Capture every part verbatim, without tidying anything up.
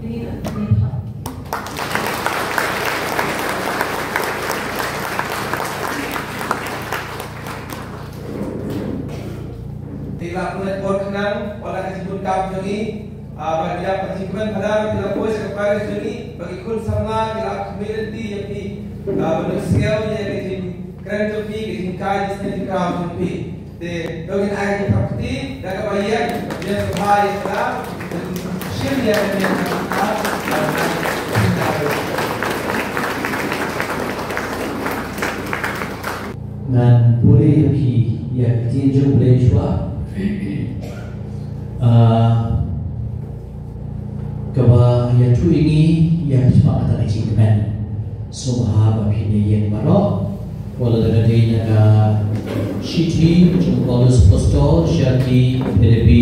Te la pynlait bor khnang wat la ka jingpynkam jong ngi, ah, ba ki la, ka jingkmen phadar ki la poi sha ka parish jong ngi, ba ki khun samla ki la khmih lynti ïa phi, ah, ba ngi sngew ïa ka jingkren jong phi, ka jinghikai jingkren jingkren jong phi. Te to ngin ai ka jingpyrkhat da kaba ïeng ïa ka bha ïa ka, shim ïa ka jingkren. Ngan pule ïa phi ïa ka ktien jong U Blei shuwa. Ah, kaba ïathuh ïa ngi ïa ka jingkmen, kata ka jingkmen. Sngewbha ba phin ïeng baroh. Wat la ka dei na ka shithi jong u Paulus Apostol sha ki Philippi.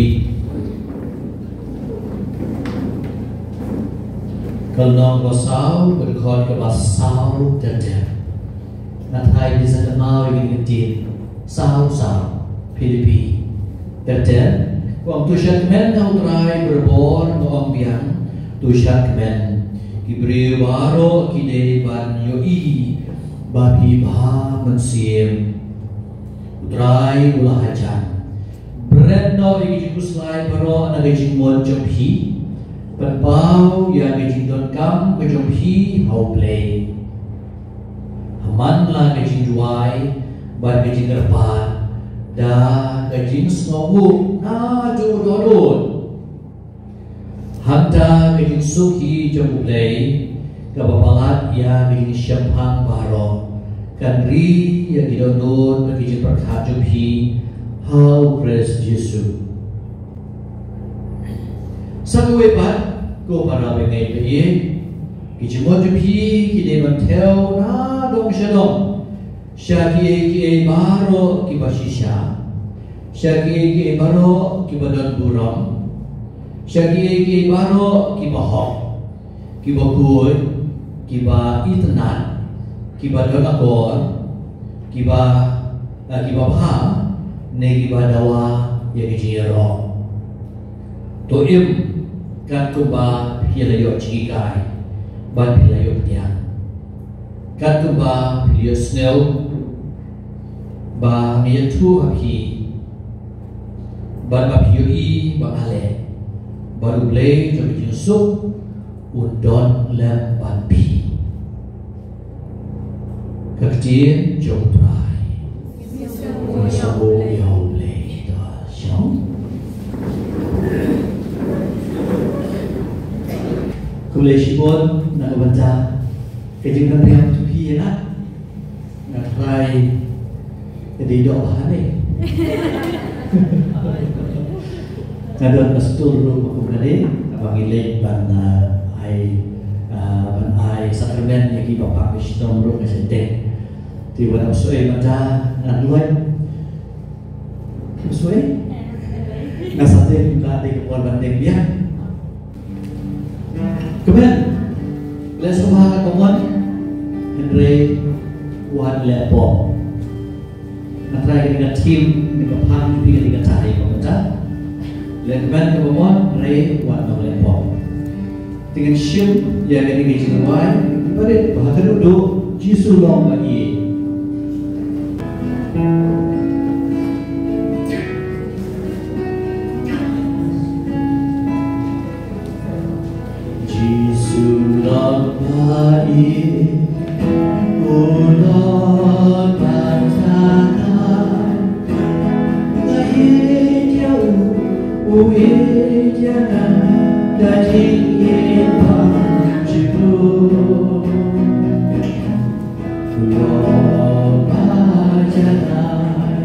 Ka lynnong ba saw, ka dkhot kaba saw ter ter. Nga tharai phi sa kynmaw ïa kane ka ktien. Saw, saw. Philippi. Ter ter. Ka ong, to shad kmen ha U Trai barabor, nga ong biang, to shad kmen. Ki briew baroh ki dei ban ïohi ba phi bha mynsiem. U Trai u la hajan. Bret noh ïa ki jingkhuslai baroh na ka jingmut jong phi. Pynpaw ïa ka jingdonkam ka jong phi ha U Blei. Ha man la ka jingduwai bad ka jingkyrpad da ka jingsngewnguh naduh dohnud. Hangta ka jingsuk hi jong U Blei kaba palat ïa ka jingshemphang baroh kan ri ïa ki dohnud bad ki jingpyrkhat jong phi ha U Khrist Jisu. Sa kawei pat, ko para bangeit baieid, ki jingmut jong phi ki dei ban thew na dong sha dong sha kiei kiei baroh kiba shisha, sha kiei kiei baroh kiba don burom, sha kiei kiei baroh kiba hok, kiba khuid, kiba itynnad, kiba don akor, kiba, eh, kiba bha, ne kiba dawa ïa ka jingïaroh. To im katkum ba phi la ïoh jinghikai bad phi la ïoh pdiang. Katkum ba phi la ïohsngew ba nga ïathuh ha phi bad ba phi ïohi ba nga leh, bad U Blei jong ka jingsuk un don lem bad phi. Ka ktien jong U Trai. Ngin sa buh ïa U Blei. To shong. Khublei shibun na ka bynta ka jingpynriam jong phi ïa nga. Nga tharai ka dei doh bha ne. Nga don ka stul ruh ba kum kane, haba ngi leit ban, ah, ai, ah, ban ai sakramen ïa ki bapang ki shitom ruh nga shait teh. Te wat ym soi mynta ngan leit. Ym soi? Nga sa teh mynta dei ka por ban teh biang. Kmen, leh sngewbha katba mon, hynrei wat leh pop. Nga tharai kane ka theme, kane ka phang jong phi ka dei kata hi, ba kata. Leh kmen katba mon, hynrei wat nang leh pop. Te ngin shim ïa kane ka jingrwai, ba rit ba ha ka dukduk, Jisu long ba ïeit. Jisu long ba ïeit, u long ba jngai. Nga ïeit ïa u, u ïeit ïa nga, da jingïeit ba jylliew. U long ba jngai.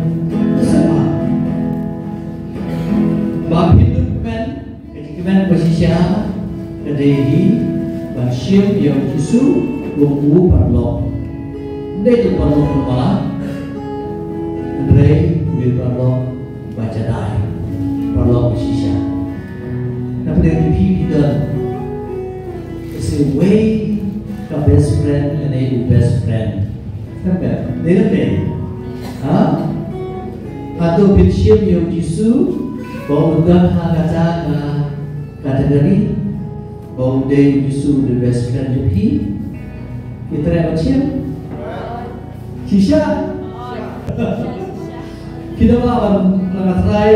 Ba phin ïoh kmen. Ka jingkmen ba shisha ka dei hi ban shim ïa u Jisu kum u paralok. Ym dei u paralok ba la, hynrei u dei u paralok ba jadai, paralok ba shisha. Napdeng phi phi don ka shu wei ka best friend lane u best friend. Kan ka dei, kan dei. Ha? Hato phin shim ïa u Jisu ba u don ha kata ka category? Ba u dei u Jisu u dei best friend jong phi. Phi treh ban shim? Shisha? Phi da lah ban nang trai.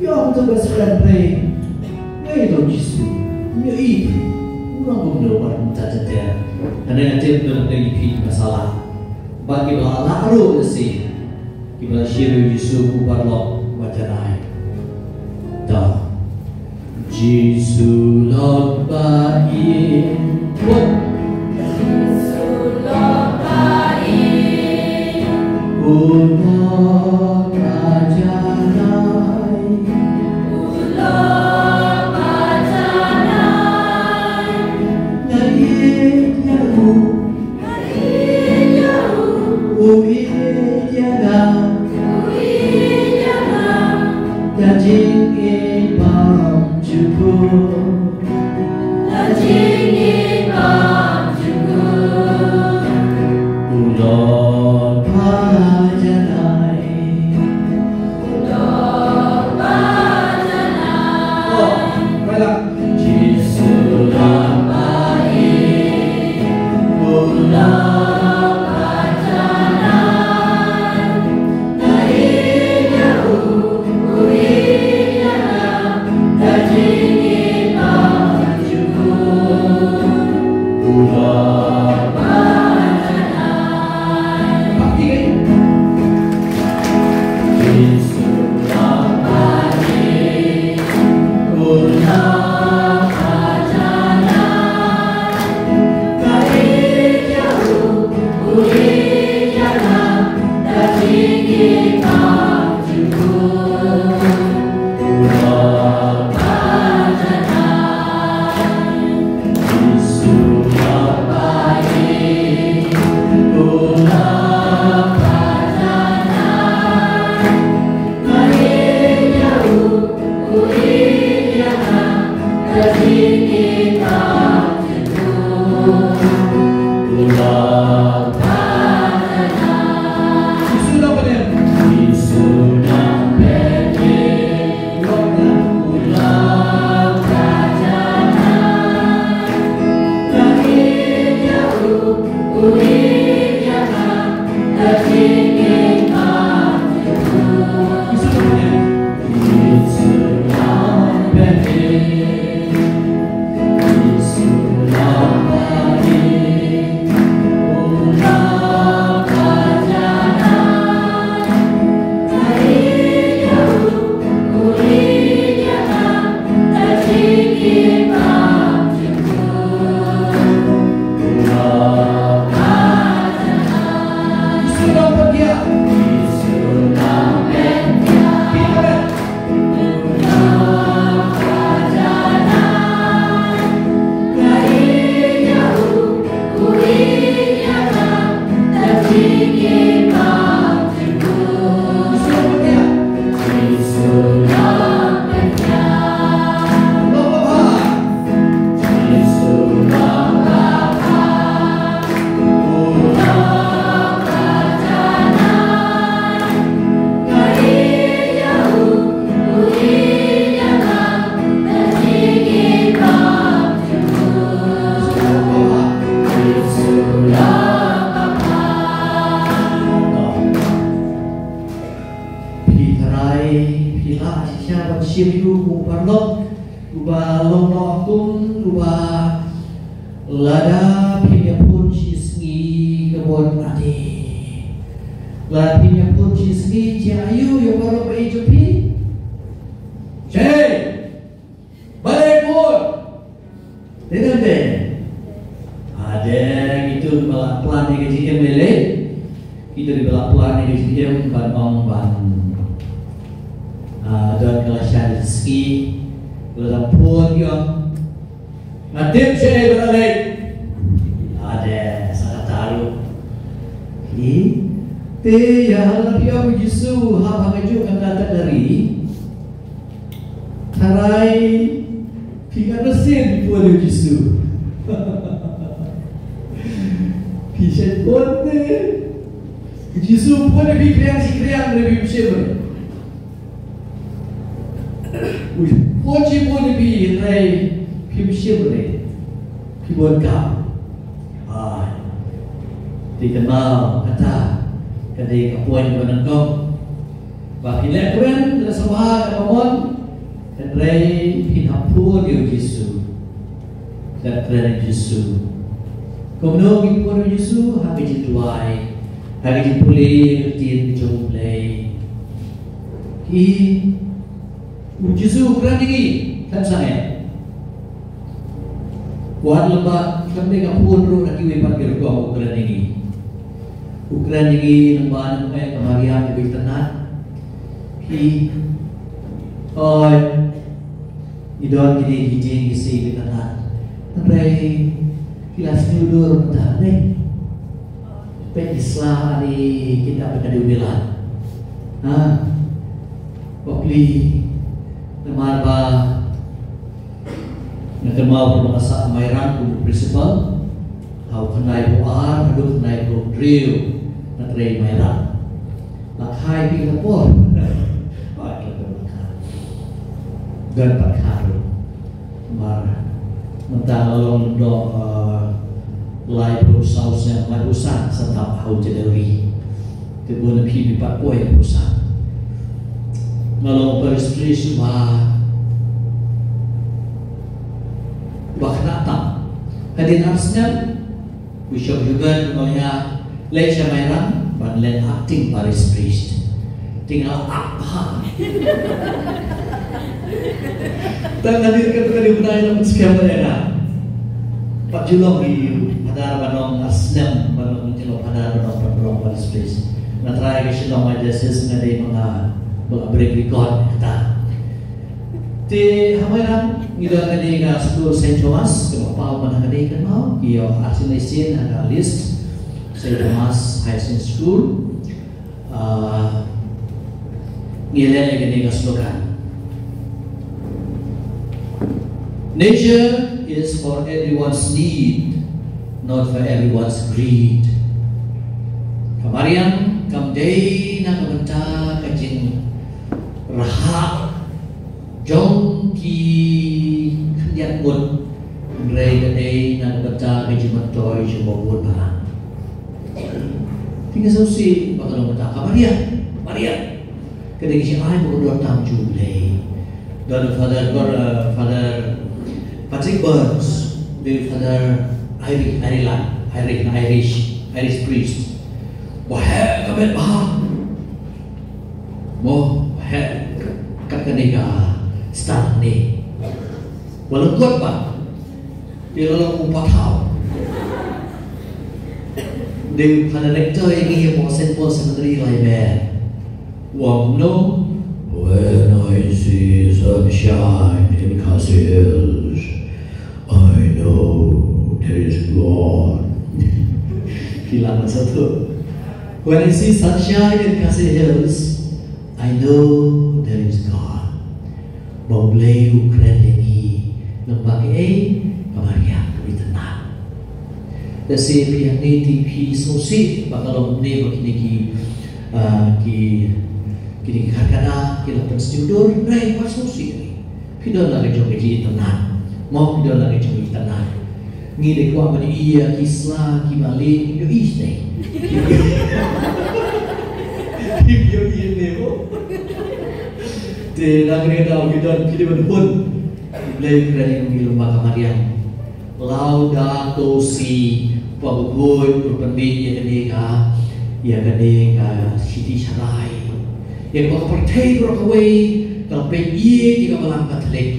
Ïa, u dei best friend, phi. Ngi ïa u Jisu. Ngi ïa u. U nang kumno ban ta ta ta. Hynrei nga tip na phi phi ba salah. Ba ki ba lah ruh na si. Kiba shim ïa u Jisu u paralok ba janai. Ta. Jisu long ba ïeit. Wat. Jisu long ba ïeit. U long ba janai. U long ba janai. Nga ïeit ïa u. U ïeit ïa nga. Da jingim bymjukut. Da jingim bymjukut. U long ba janai. U long ba janai. Oh, baiklah. Phi tharai, phi lah shisha ban shim ïa u paralok uba long noh kum uba lada phin ïaphone shi sngi ka bun ade. Lada phin ïaphone shi sngi jia aïu ïa u paralok ba ïeit jong phi? Jia. Balei bun? Dei ne em dei? Ade, kito kiba la plan ïa ka jingim lei lei. Kito kiba la plan ïa ka jingim ban ong ban, ah, don ka lashai ski, la dang pun ïa. Nga tip shaei ba la leit. Ade, sa kata ruh. Ki, te ïa la phi ong Jisu hap ha kajuh ka category. Tharai phi katno sien phi pun ïa u Jisu. Phi shet pun te. U Jisu pun ïa phi khriang shi khriang hynrei phim shim. U pun shi pun ïa phi hynrei phim shim. shim re, phi bun kam. Ai. Te kynmaw kata ka dei ka point ba nyngkong. Ba phi leh kren leh sngewbha kaba mon, hynrei phin hap pur ïa u Jisu. Leh kren ïa u Jisu. Kumno phin pur ïa u Jisu? Ha ka jingduwai, ha ka jingpule ïa ka ktien ka jong U Blei. Ki U Jisu u kren ïa ngi, khlem sangeh. Wat lem bad khlem dei ka phone ruh na kiwei pat ki rukom u kren ïa ngi. U kren ïa ngi lyngba nongmeh ka Mariam kaba itynnad. Ki, oi, ngi don kine ki jing ki sih ki itynnad. Hynrei ki la sngewdur mynta ne. Peit ki sla ani kita ba ka dei u Milan. Ha. Bapli. Namar ba nga kynmaw ba nga sah Mairang kum u principal. Ha u khyndai phew ar haduh khyndai phew hynriew nga trei Mairang. La khai phi ka por. Ba ka la khai. Don pat khai. Mar mynta nga long doh, eh, laiphew saw snem, laiphew san sa tap ha u January. Te bun na phi phi pat poi laiphew san. Nga long parish priest ba, ba khynnah tam. Hadien ar snem, Bishop Hubert u ong ïa nga, leit sha Mairang ban leit acting parish priest. Te nga la ak bha. Tang hadien kata ka dei u bnai la pynskhem ïa nga. Pat ju long i Phadar ban long ar snem, ban long i Phadar ban long, ban long parish priest. Nga trai ka Shillong Diocese, nga dei ma nga ba nga break record kata. Te ha Mairang ngi don kane ka skul Saint Thomas, kaba paw man ha kane ka maw, ki ïoh ar sien lai sien ha ka list, Saint Thomas Higher Secondary School. Ah, ngi leh kane ka slogan. Nature is for everyone's need, not for everyone's greed. Ka mariang kam dei na ka bynta ka jingrhah jong ki khyndiat ngut, hynrei ka dei na ka bynta ka jingmyntoi jong u Balang. Te nga sngewsih ba ka long kata ka mariang, mariang. Ka dei ka jingai ba ka donkam jong U Blei. Don Father Gor-, uh, Father Patrick Burns, dei Father Irish, Ireland, Irish, Irish, Irish priest. Ba heh ka met bha. Mo, heh, kat kane ka style ne. Walau kuat ba, ïa la long u pathaw. Dei u Father Rector ïa ngi hapoh Saint Paul Seminary Laimer. Wa ong kumno, "When I see sunshine in Khasi Hills, I know there is God." Phi lah ban sngewthuh. "When I see sunshine in Khasi Hills, I know there is God." Ba U Blei u kren ïa ngi lyngba kaei? Ka mariang kaba itynnad. Lehse phi hangne te phi sngewsih ba ka long kumne, ba kine ki, ah, ki, kine ki kharkana ki la pynsniew dur, hynrei wat sngewsih. Phi don la ka jong ka jingitynnad. Mo, phi don la ka jong ka itynnad. Ngi dei kwah ban ïohi ïa ki sla kiba leh, ïohi sdei. Ïohi ne mo. Te na kane ka daw ngi don, phi dei ban hun. Blei u kren ïa ngi lyngba ka mariang. Laudato si, ba u Blei u pynmih ïa kane ka, ïa kane ka shithi sharai. Ïa kaba ka pyrthei baroh kawei ka la peit ïa ka Balang Katholik.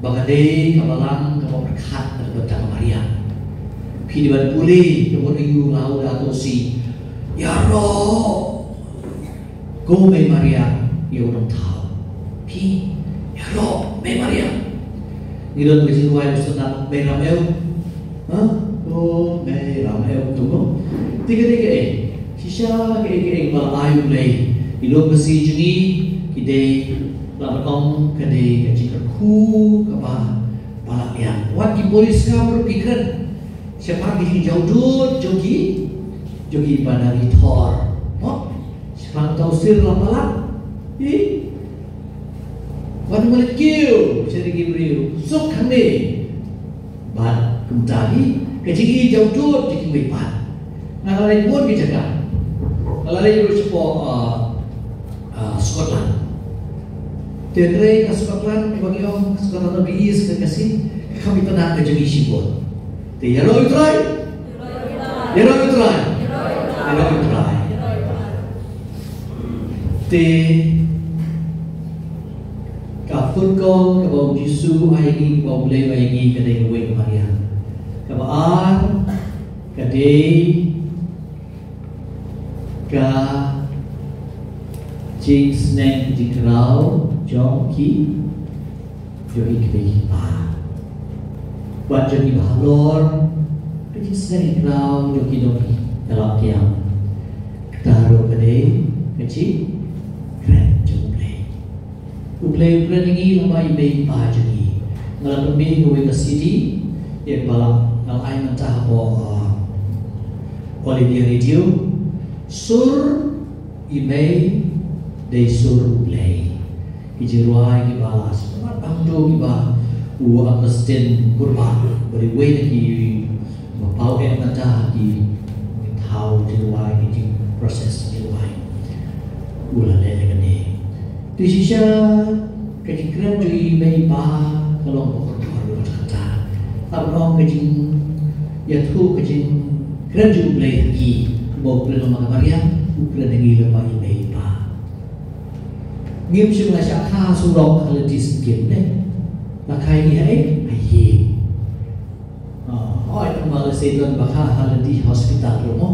Ba ka dei ka Balang kaba pyrkhat na ka bynta ka mariang. Phi dei ban pule, ka mut aiu Laudato si. Ïaroh, ko Mei Mariang, ïa u nongthaw. Phi, ïaroh, Mei Mariang. Ngi don ka jingrwai ba sdang, Mei Ramew. Ha? Ko Mei Ramew, tu mo. Te ka dei kaei? Shisha kaei kaei ba la ai U Blei. Ki lum ka sngi jong ngi, ki dei, la ban ong ka dei ka jingkyrkhu kaba, ba la biang. Wat ki police kam ruh ki kren shaphang ki jingjaw dud jong ki, jong ki bana ki thor. Mo? Shaphang uta u sir la palat. Ï? Wat malik kiew sha ki briew. Suk hangne. Bad kumta hi ka jingïeit jong u Dud jong ki mei pat. Nga la leit bun ki jaka. Nga la leit ruh shapoh, uh, uh, Scotland. Te hynrei ka Scotland, ba ngi ong Scotland of the East, ka, ka shisha ka kam itynnad ka jong ngi shibun. Te ïaroh ïa u Trai. Ïaroh ïa u Trai. Ïaroh ïa u Trai. Te ka phone call kaba u Jisu u ai ïa ngi, kaba u Blei u ai ïa ngi, ka dei kawei ka Mariang. Kaba ar ka dei ka jingsneng jingkhraw jong ki, jong ki kmie ki kpa. Bad jong ki bahalor, ka jingsneng jingkhraw jong ki nongïalam kiang. Kata ruh ka dei ka jingkren jong U Blei. U Blei u kren ïa ngi lyngba i mei i pa jong ngi. Nga la pynmih ïa kawei ka C D, ïa kaba nga la ai mynta hapoh, uh, All India Radio. Sur i mei dei sur U Blei. Ki jingrwai kiba la sngewbha bang to kiba u Augustine Kurbah, ba dei uwei na ki ba paw eh mynta ha ki thaw jingrwai, ki jing process jingrwai. U la leh ïa kane. Te shisha ka jingkren jong i mei i pa ka long ba kordor ruh kata. Haba ong ka jingïathuh, ka jingkren jong U Blei ha ngi, ba u kren lyngba ka Mariang, u kren ha ngi lyngba i mei i pa. Ngim shym la shah kha surok ha lynti syngkien ne. La kha ïa ngi ha ei, ha ïing. Ah, hooid, tang ba lehse don ba kha ha lynti hospital ruh mo.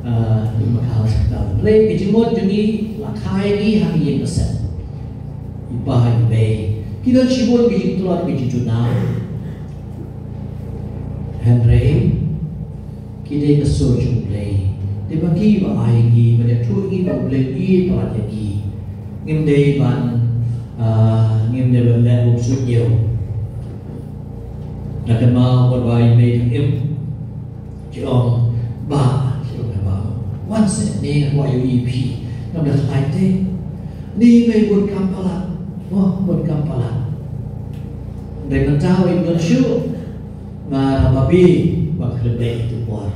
Ah, don ba kha hospital. Hynrei ka jingmut jong ngi la kha ïa ngi ha ïing ka sem. I pa i mei. Ki don shibun ki jingtlot ki jingduna. Hynrei ki dei ka sur jong U Blei. Dei ba ki ba ai ngi, ba dei thuh ngi ba U Blei u ïeit palat ïa ngi. Ngim dei ban, ah, ngim dei ban leh bymsuidñiew. Nga kynmaw wat ba i mei dang im. Ki ong, "Bah," ki ong, "bah, wan seh, ne nga kwah ïohi ïa phi. Ngam da khlaiñ te. Ni mei bun kam palat. Wah, bun kam palat." Dei mynta ïa don shuh. Nga la babe ba khlem leit tu por.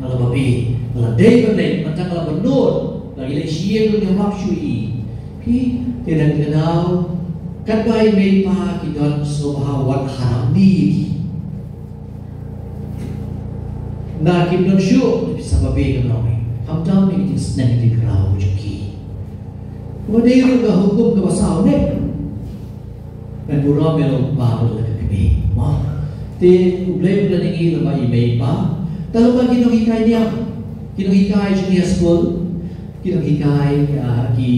Nga la babe, nga la dei ban leit, mynta nga la bynnud, la ki leit sha ïing ruh ngam hap shuh ïa phi. Te dang ka daw katba i mei i pa ki don sngewbha wat haram ïa ki. Na kim don shuh, phi sa babe, ka nong. Khamtam ïa ki jingsneng jingkhraw jong ki. Wat dei ruh ka hukum kaba saw ne. Ban burom ïa u kpa bad la ka kmie. Mo. Te U Blei u kren ïa ngi lyngba i mei i pa. Te lyngba ki nonghikai niam. Ki nonghikai jong ngi ha skul. Ki nonghikai, ah, ki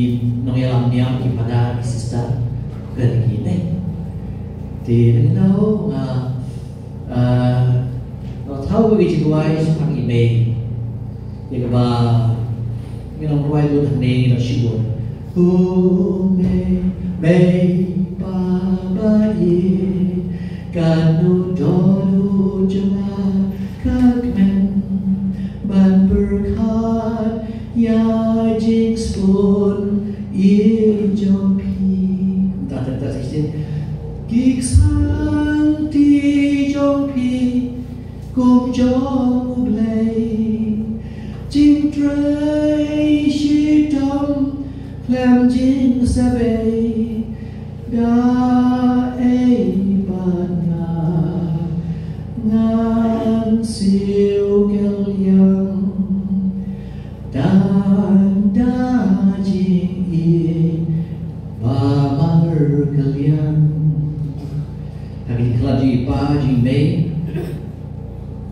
nongïalam niam, ki phadar, ki sister. Kren ïa ngi ne. Te nangno nga, ah, nga thaw ba ki jingrwai shaphang i mei. Ïa kaba ngi nang rwai lut hangne ngi nang shibun. Ko mei, mei pa ba ïeit, katno dohnud jong nga ka kmen ban pyrkhat ïa jingsbun ïeit jong phi. Ta ta ta sixteen. Ki ksangti jong phi kum jong U Blei, jingtrei shitom khlem jingsabe, da ei bad nga ngan siew kylliang. Tang da jingïeit ba markylliang. Ha ki jingkhlad jong i pa jong i mei,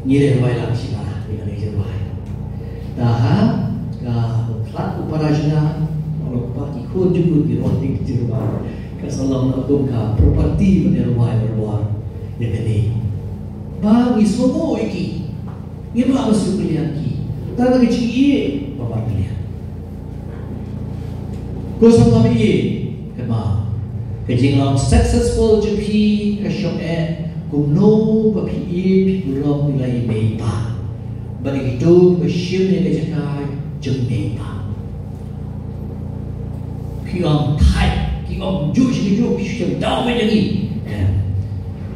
ngi leh rwai lang shi ba, ngi leh rwai. Te ha ka khlad u para jong nga, u long pat ki khun jong u ki rwai ki jingrwai. Ka sa long na kum ka property ban ïa rwai barabor ïa kane. Ba ngi sngewbha ïa ki. Ngim lah ban siew kylliang ki. Tang da ka jingïeit ba markylliang. Ko samla ba ïeit, kynmaw, ka jinglong successful jong phi ka shong eh kumno ba phi ïeit, phi burom ïa la i mei i pa. Bad ïa kito ba shim ïa ka jaka jong i mei i pa. Phi ong thait, phi ong juh shi juh, phi shu daw beit ïa ngi. Em.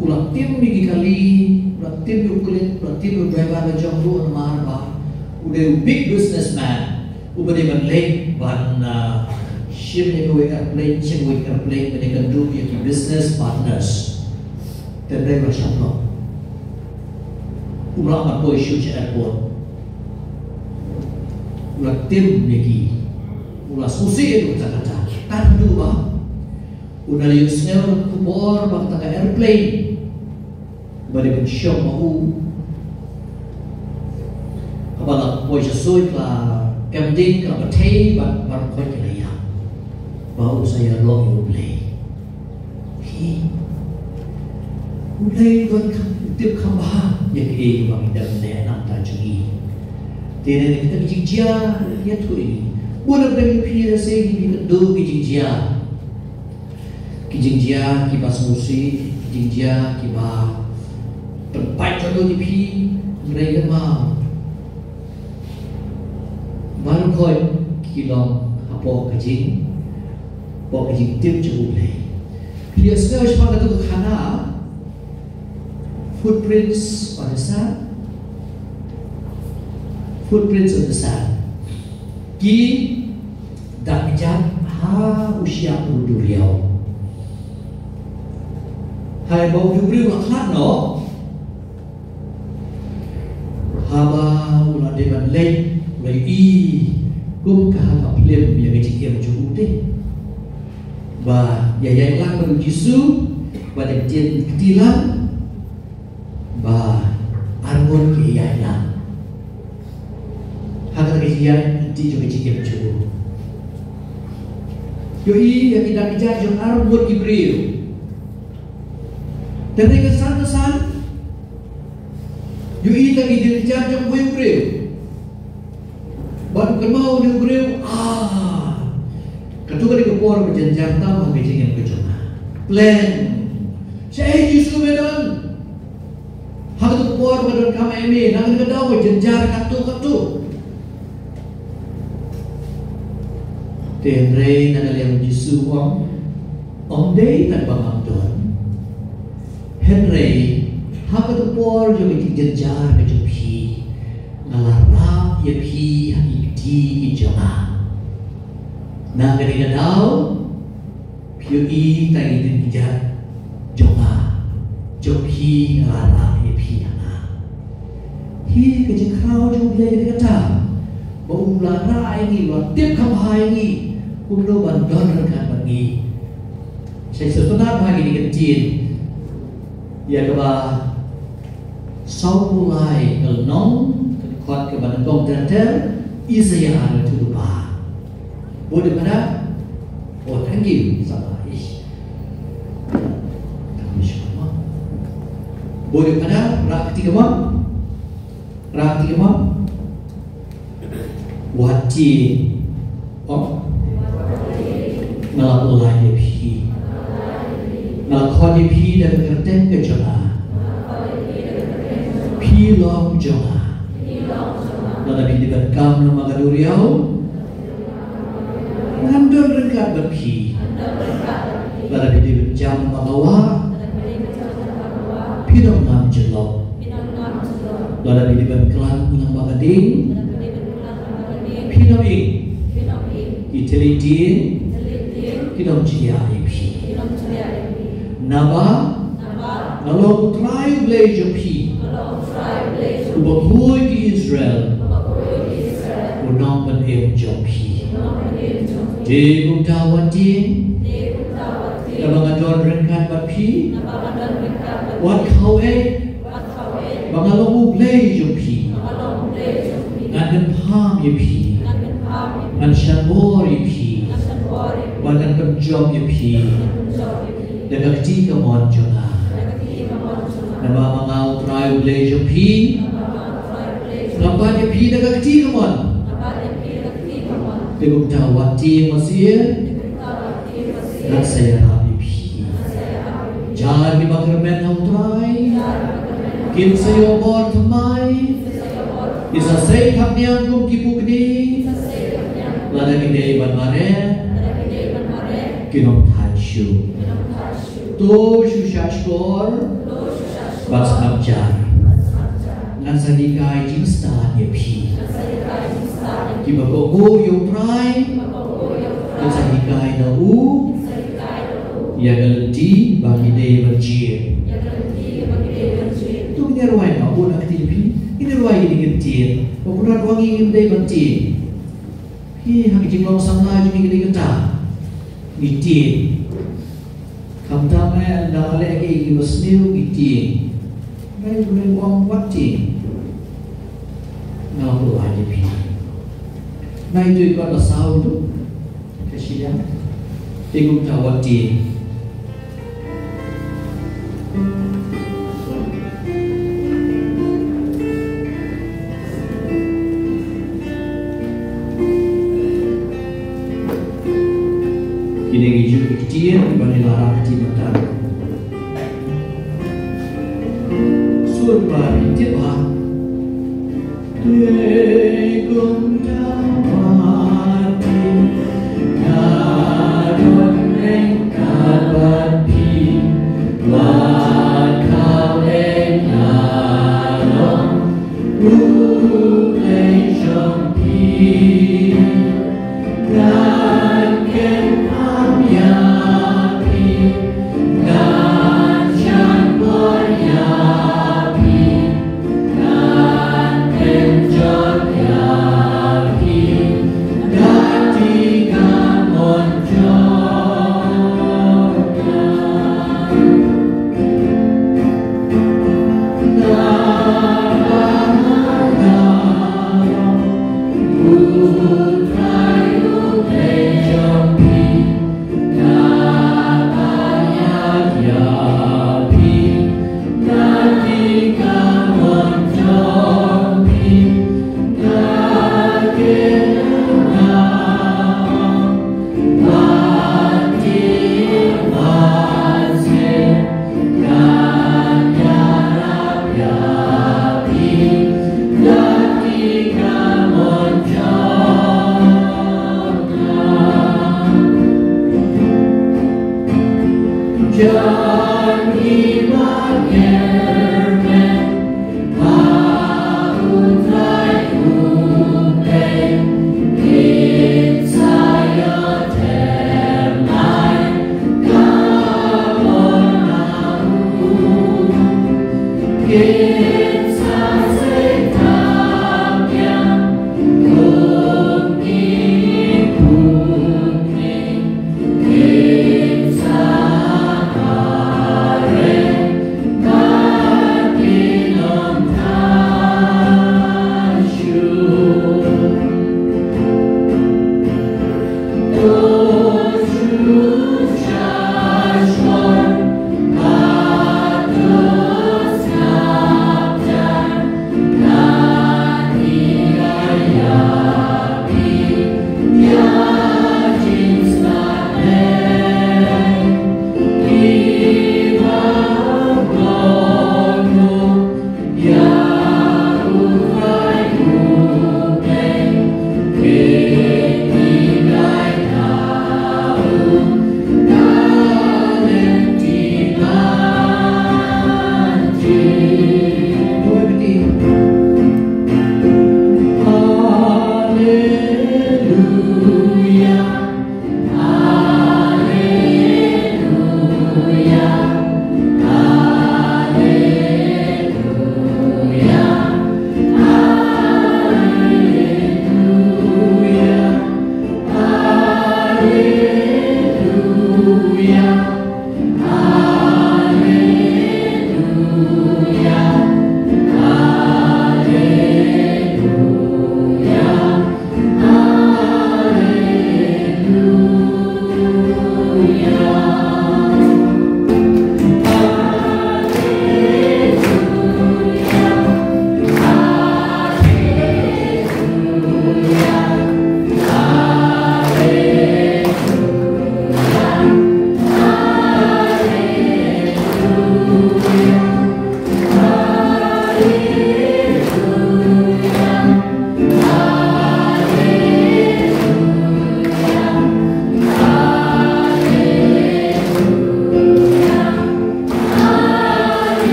U la tim ïa ki kali, u la tim ïa u pulit, u la tim ïa u driver ka jong u, namar ba u dei u big businessman. U ba dei ban leit ban, ah, shim ïa kawei airplane sha kawei airplane ban ïakynduh ïa ki business partners. Te dei ba shah noh. U la mat poi shuh sha airport. U la tim ïa ki. U la sngewsih ïa kata kata. Tang du ba u la ïohsngew khubor ba kata ka airplane ba dei ban shong ma u. Haba la poi sha suit la kem ding ka batai ba baroh khoit ki la ïap. Ba u sa ïa long ïa u Blei. Hi. U Blei u don kham, u tip kham bha ïa kaei kaba ngi dang leh na ka bynta jong ngi. Te ne kita ki jingjia ïathuh ïa ngi. Bun na pdeng jong phi lehse ngi ïakynduh ki jingjia. Ki jingjia kiba sngewsih, ki jingjia kiba pynpait jong ki phi, hynrei kynmaw. Baroh khoit ki long hapoh ka jing, hapoh ka jingtip jong U Blei. Phi ïohsngew shaphang katu ka khana, Footprints on the Sand. Footprints on the Sand. Ki dak kjat ha u shyiap u duriaw. Haba u duriaw u la khlad noh. Haba u la dei ban leit, u la ïohi kum ka ha ka film ïa ka jingim jong u te. Ba ïa ïaid lang bad u Jisu, ba dei ktien kti lang. Ba arngut ki ïaid lang. Ha kata ka jingïaid lynti jong ka jingim jong u. Ïohi ïa ki dak kjat jong arngut ki briew. Te hynrei kynsan kynsan ïohi ïa ki dak kjat jong uwei u briew. Bad u kynmaw ïa u briew, ah, kato ka dei ka por ba jynjar tam ha ka jingim ka jong nga. Plan. Shaei Jisu me don? Ha kato ka por ba donkam ïa me, na kata ka daw ba jynjar katto katto. Te hynrei na ka liang Jisu u ong, ym dei tang ba ngam don. Hynrei ha kato ka por jong ka jingjynjar ka jong phi, nga la rah ïa phi ha ki kti ki jong nga. Na kane ka daw phi ïohi tang ïa ki dak kjat jong nga, jong phi, nga la rah ïa phi ha nga. Hi ka jingkhraw jong U Blei kane kata, ba u la rah ïa ngi, u la tip kham bha ïa ngi kumno ban don ryngkat bad ngi. Sa shisien bha kine ki ktien ïa kaba sawphew lai ka lynnong, ka dkhot kaba nyngkong ter ter, Isaïah arphew khyndai. Bun dei pada. Oh, thank you. Sabar. Ish. Thank you, Shama. Bun dei pada, rah kti ka mon. Rah kti ka mon. Wat tieng. Oh. Nga la pynlait ïa phi. Nga la khot ïa phi da ka kyrteng ka jong nga. Phi long jong nga. Lada phi dei ban kam lem bad ka duriaw, ngan don ryngkat bad phi. Lada phi dei ban jam lem bad ka wah, phin ym nang jyllop. Lada phi dei ban klang lem bad ka ding, phin ym ing. Ki thylliej dieng kin ym jia ïa phi. Naba nga long U Trai U Blei jong phi, uba khuid ïa ki Israel, u nongpynim jong phi. Te kumta wat tieng, naba nga don ryngkat bad phi. Wat khaw eh ba nga long U Blei jong phi. Ngan kyrpad ïa phi, ngan shah bor ïa phi, bad ngan pynjop ïa phi da ka kti kamon jong nga. Naba ma nga U Trai U Blei jong phi, nga bat ïa phi da ka kti kamon. Te kumta wat tieng wat syier, ngan sa ïarap ïa phi. Jar kiba kyrmen ha U Trai kin sa ïoh bor thymmai. Kin sa sei khapngiang kum ki pukni. Lada ki dei ban mareh, kin ym thait shuh. To shu shahshkor bad sngap jar. Ngan sa hikai jingstad ïa phi. Kiba kohnguh ïa U Trai kin sa hikai da u ïa ka lynti ba ki dei ban jied. To ngin ïa rwai na u na kti phi. Ngin ïa rwai ïa ki ktien. Ba kumno ngi ngim dei ban tieng. Phi ha ki jinglong samla jong ngi ki dei kata. Ngi tieng. Khamtam eh ynda leh ki ki ba sniew ngi tieng. Ngai ngai ong wat tieng. Nga pyrshah ïa phi. Ngai tu ikot ba saw tu. Ka shiliang. Te kumta wat tieng. Kine ki juh ki ktien kiba ngi la rah ha ti mynta. Sur ba ngi tip ha. Te kumta wat tieng, nga don ryngkat bad phi, wat khaw eh nga long U Blei jong phi. Ngan kyrpad ïa phi, ngan shah bor ïa phi, ngan pynjop ïa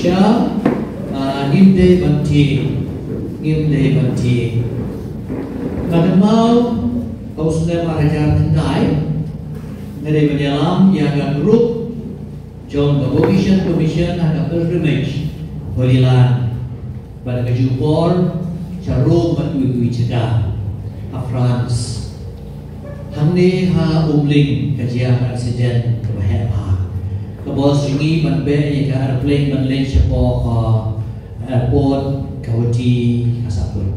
Sha, ah, ngim dei ban tieng, ngim dei ban tieng. Nga kynmaw ha u snem ar hajar khyndai, nga dei ban ïalam ïa ka group jong ka Vocation Commission ha ka pilgrimage Holy Land. Bad ka juh por sha Rome bad kiwei kiwei jaka ha France. Hangne ha Umling ka jia ka accident kaba heh bha. Ka bos jong ngi ban beh ïa ka aeroplane ban leit shapoh, uh, airport, ka wati ka sahkut.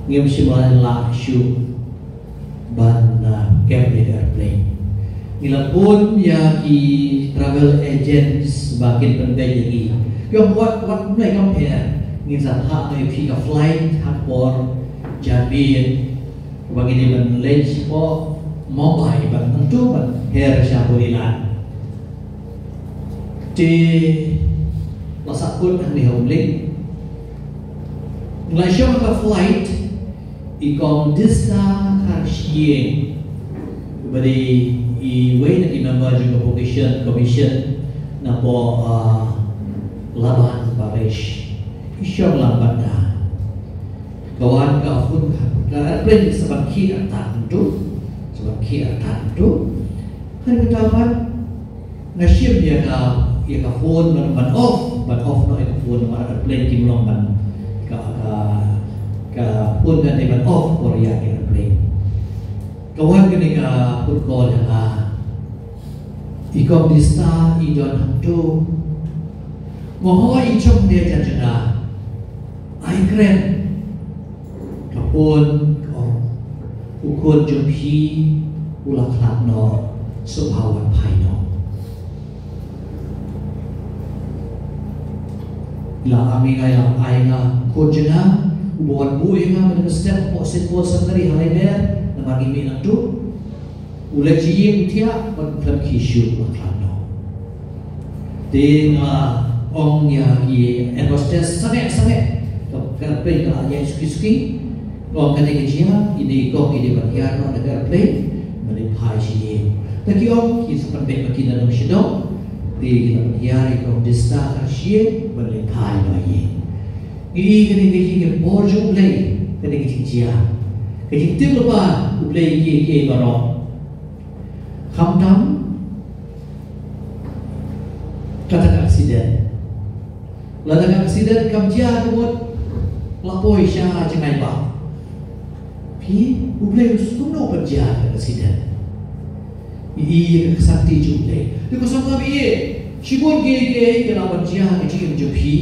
Ngim shym la lah shuh ban, uh, kem ïa ka aeroplane. Ngi la phone ïa ki travel agents ba kin pynbeit ïa ngi. Ki ong wat, wat, ym lei, ym pher. Ngin sa thah noh ïa phi ka flight ha ka por janmiet. Ba ngin ïa ban leit shapoh Mumbai, ban nangtu ban her sha Holy Land. Te la sahkut hangne ha Umling. Ngi la shong ha ka flight, i Kong Dista Kharshiing, uba dei iwei na ki member jong ka Vocation Commission napoh, ah, Laban Parish. I shong lang bad nga. Ka wan ka phone ka, ka aeroplane sa ban khie artat tu, sa ban khie artat tu. Hynrei kata pat nga shim ïa ka, ïa ka phone ban, ban off, ban off noh ïa ka phone, namar aeroplane kim long ban, ka, ka, ka phone kan dei ban off por ïa ka aeroplane. Ka wan kane ka phone call ïa nga. I Kong Dista i don hangtu. Nga hoi i jong ne jan jana. Ai kren. Ka phone ka ong, u khun jong phi u la khlad noh, sngewbha wan phai noh. I la ai ïa nga, i la ai ïa nga u khun jong nga, uba wan buh ïa nga mynta ka step hapoh Saint Paul Seminary ha Laimer, namar ngi mih nangtu. U leit sha ïing u thiah bad u khlem khie shuh, u la khlad noh. Te nga ong ïa ki air hostess, sangeh sangeh, ka, ka aeroplane ka la ïaid suki suki. Nga ong kane ka jia, ine i kong i dei ban hiar noh na ka aeroplane ban leit phai sha ïing. Te ki ong ki sa pynbeit ma ki na dong sha dong. Te ki la pynhiar ïa i Kong Dista Kharshiing ban leit phai noh ïing. Ngi i kane ka jingïapor jong U Blei, kane ka jingjia, ka jingtip lypa U Blei ïa kiei kiei baroh. Khamtam kata ka accident. Lada ka accident kam jia ka mut la poi sha jngai ba. Phi, U Blei u sngewbha ban jia ka accident. I, i, ka ksanti jong U Blei. Te ko sngewbha ïa, shibun kiei kiei ki la ban jia ka jingim jong phi.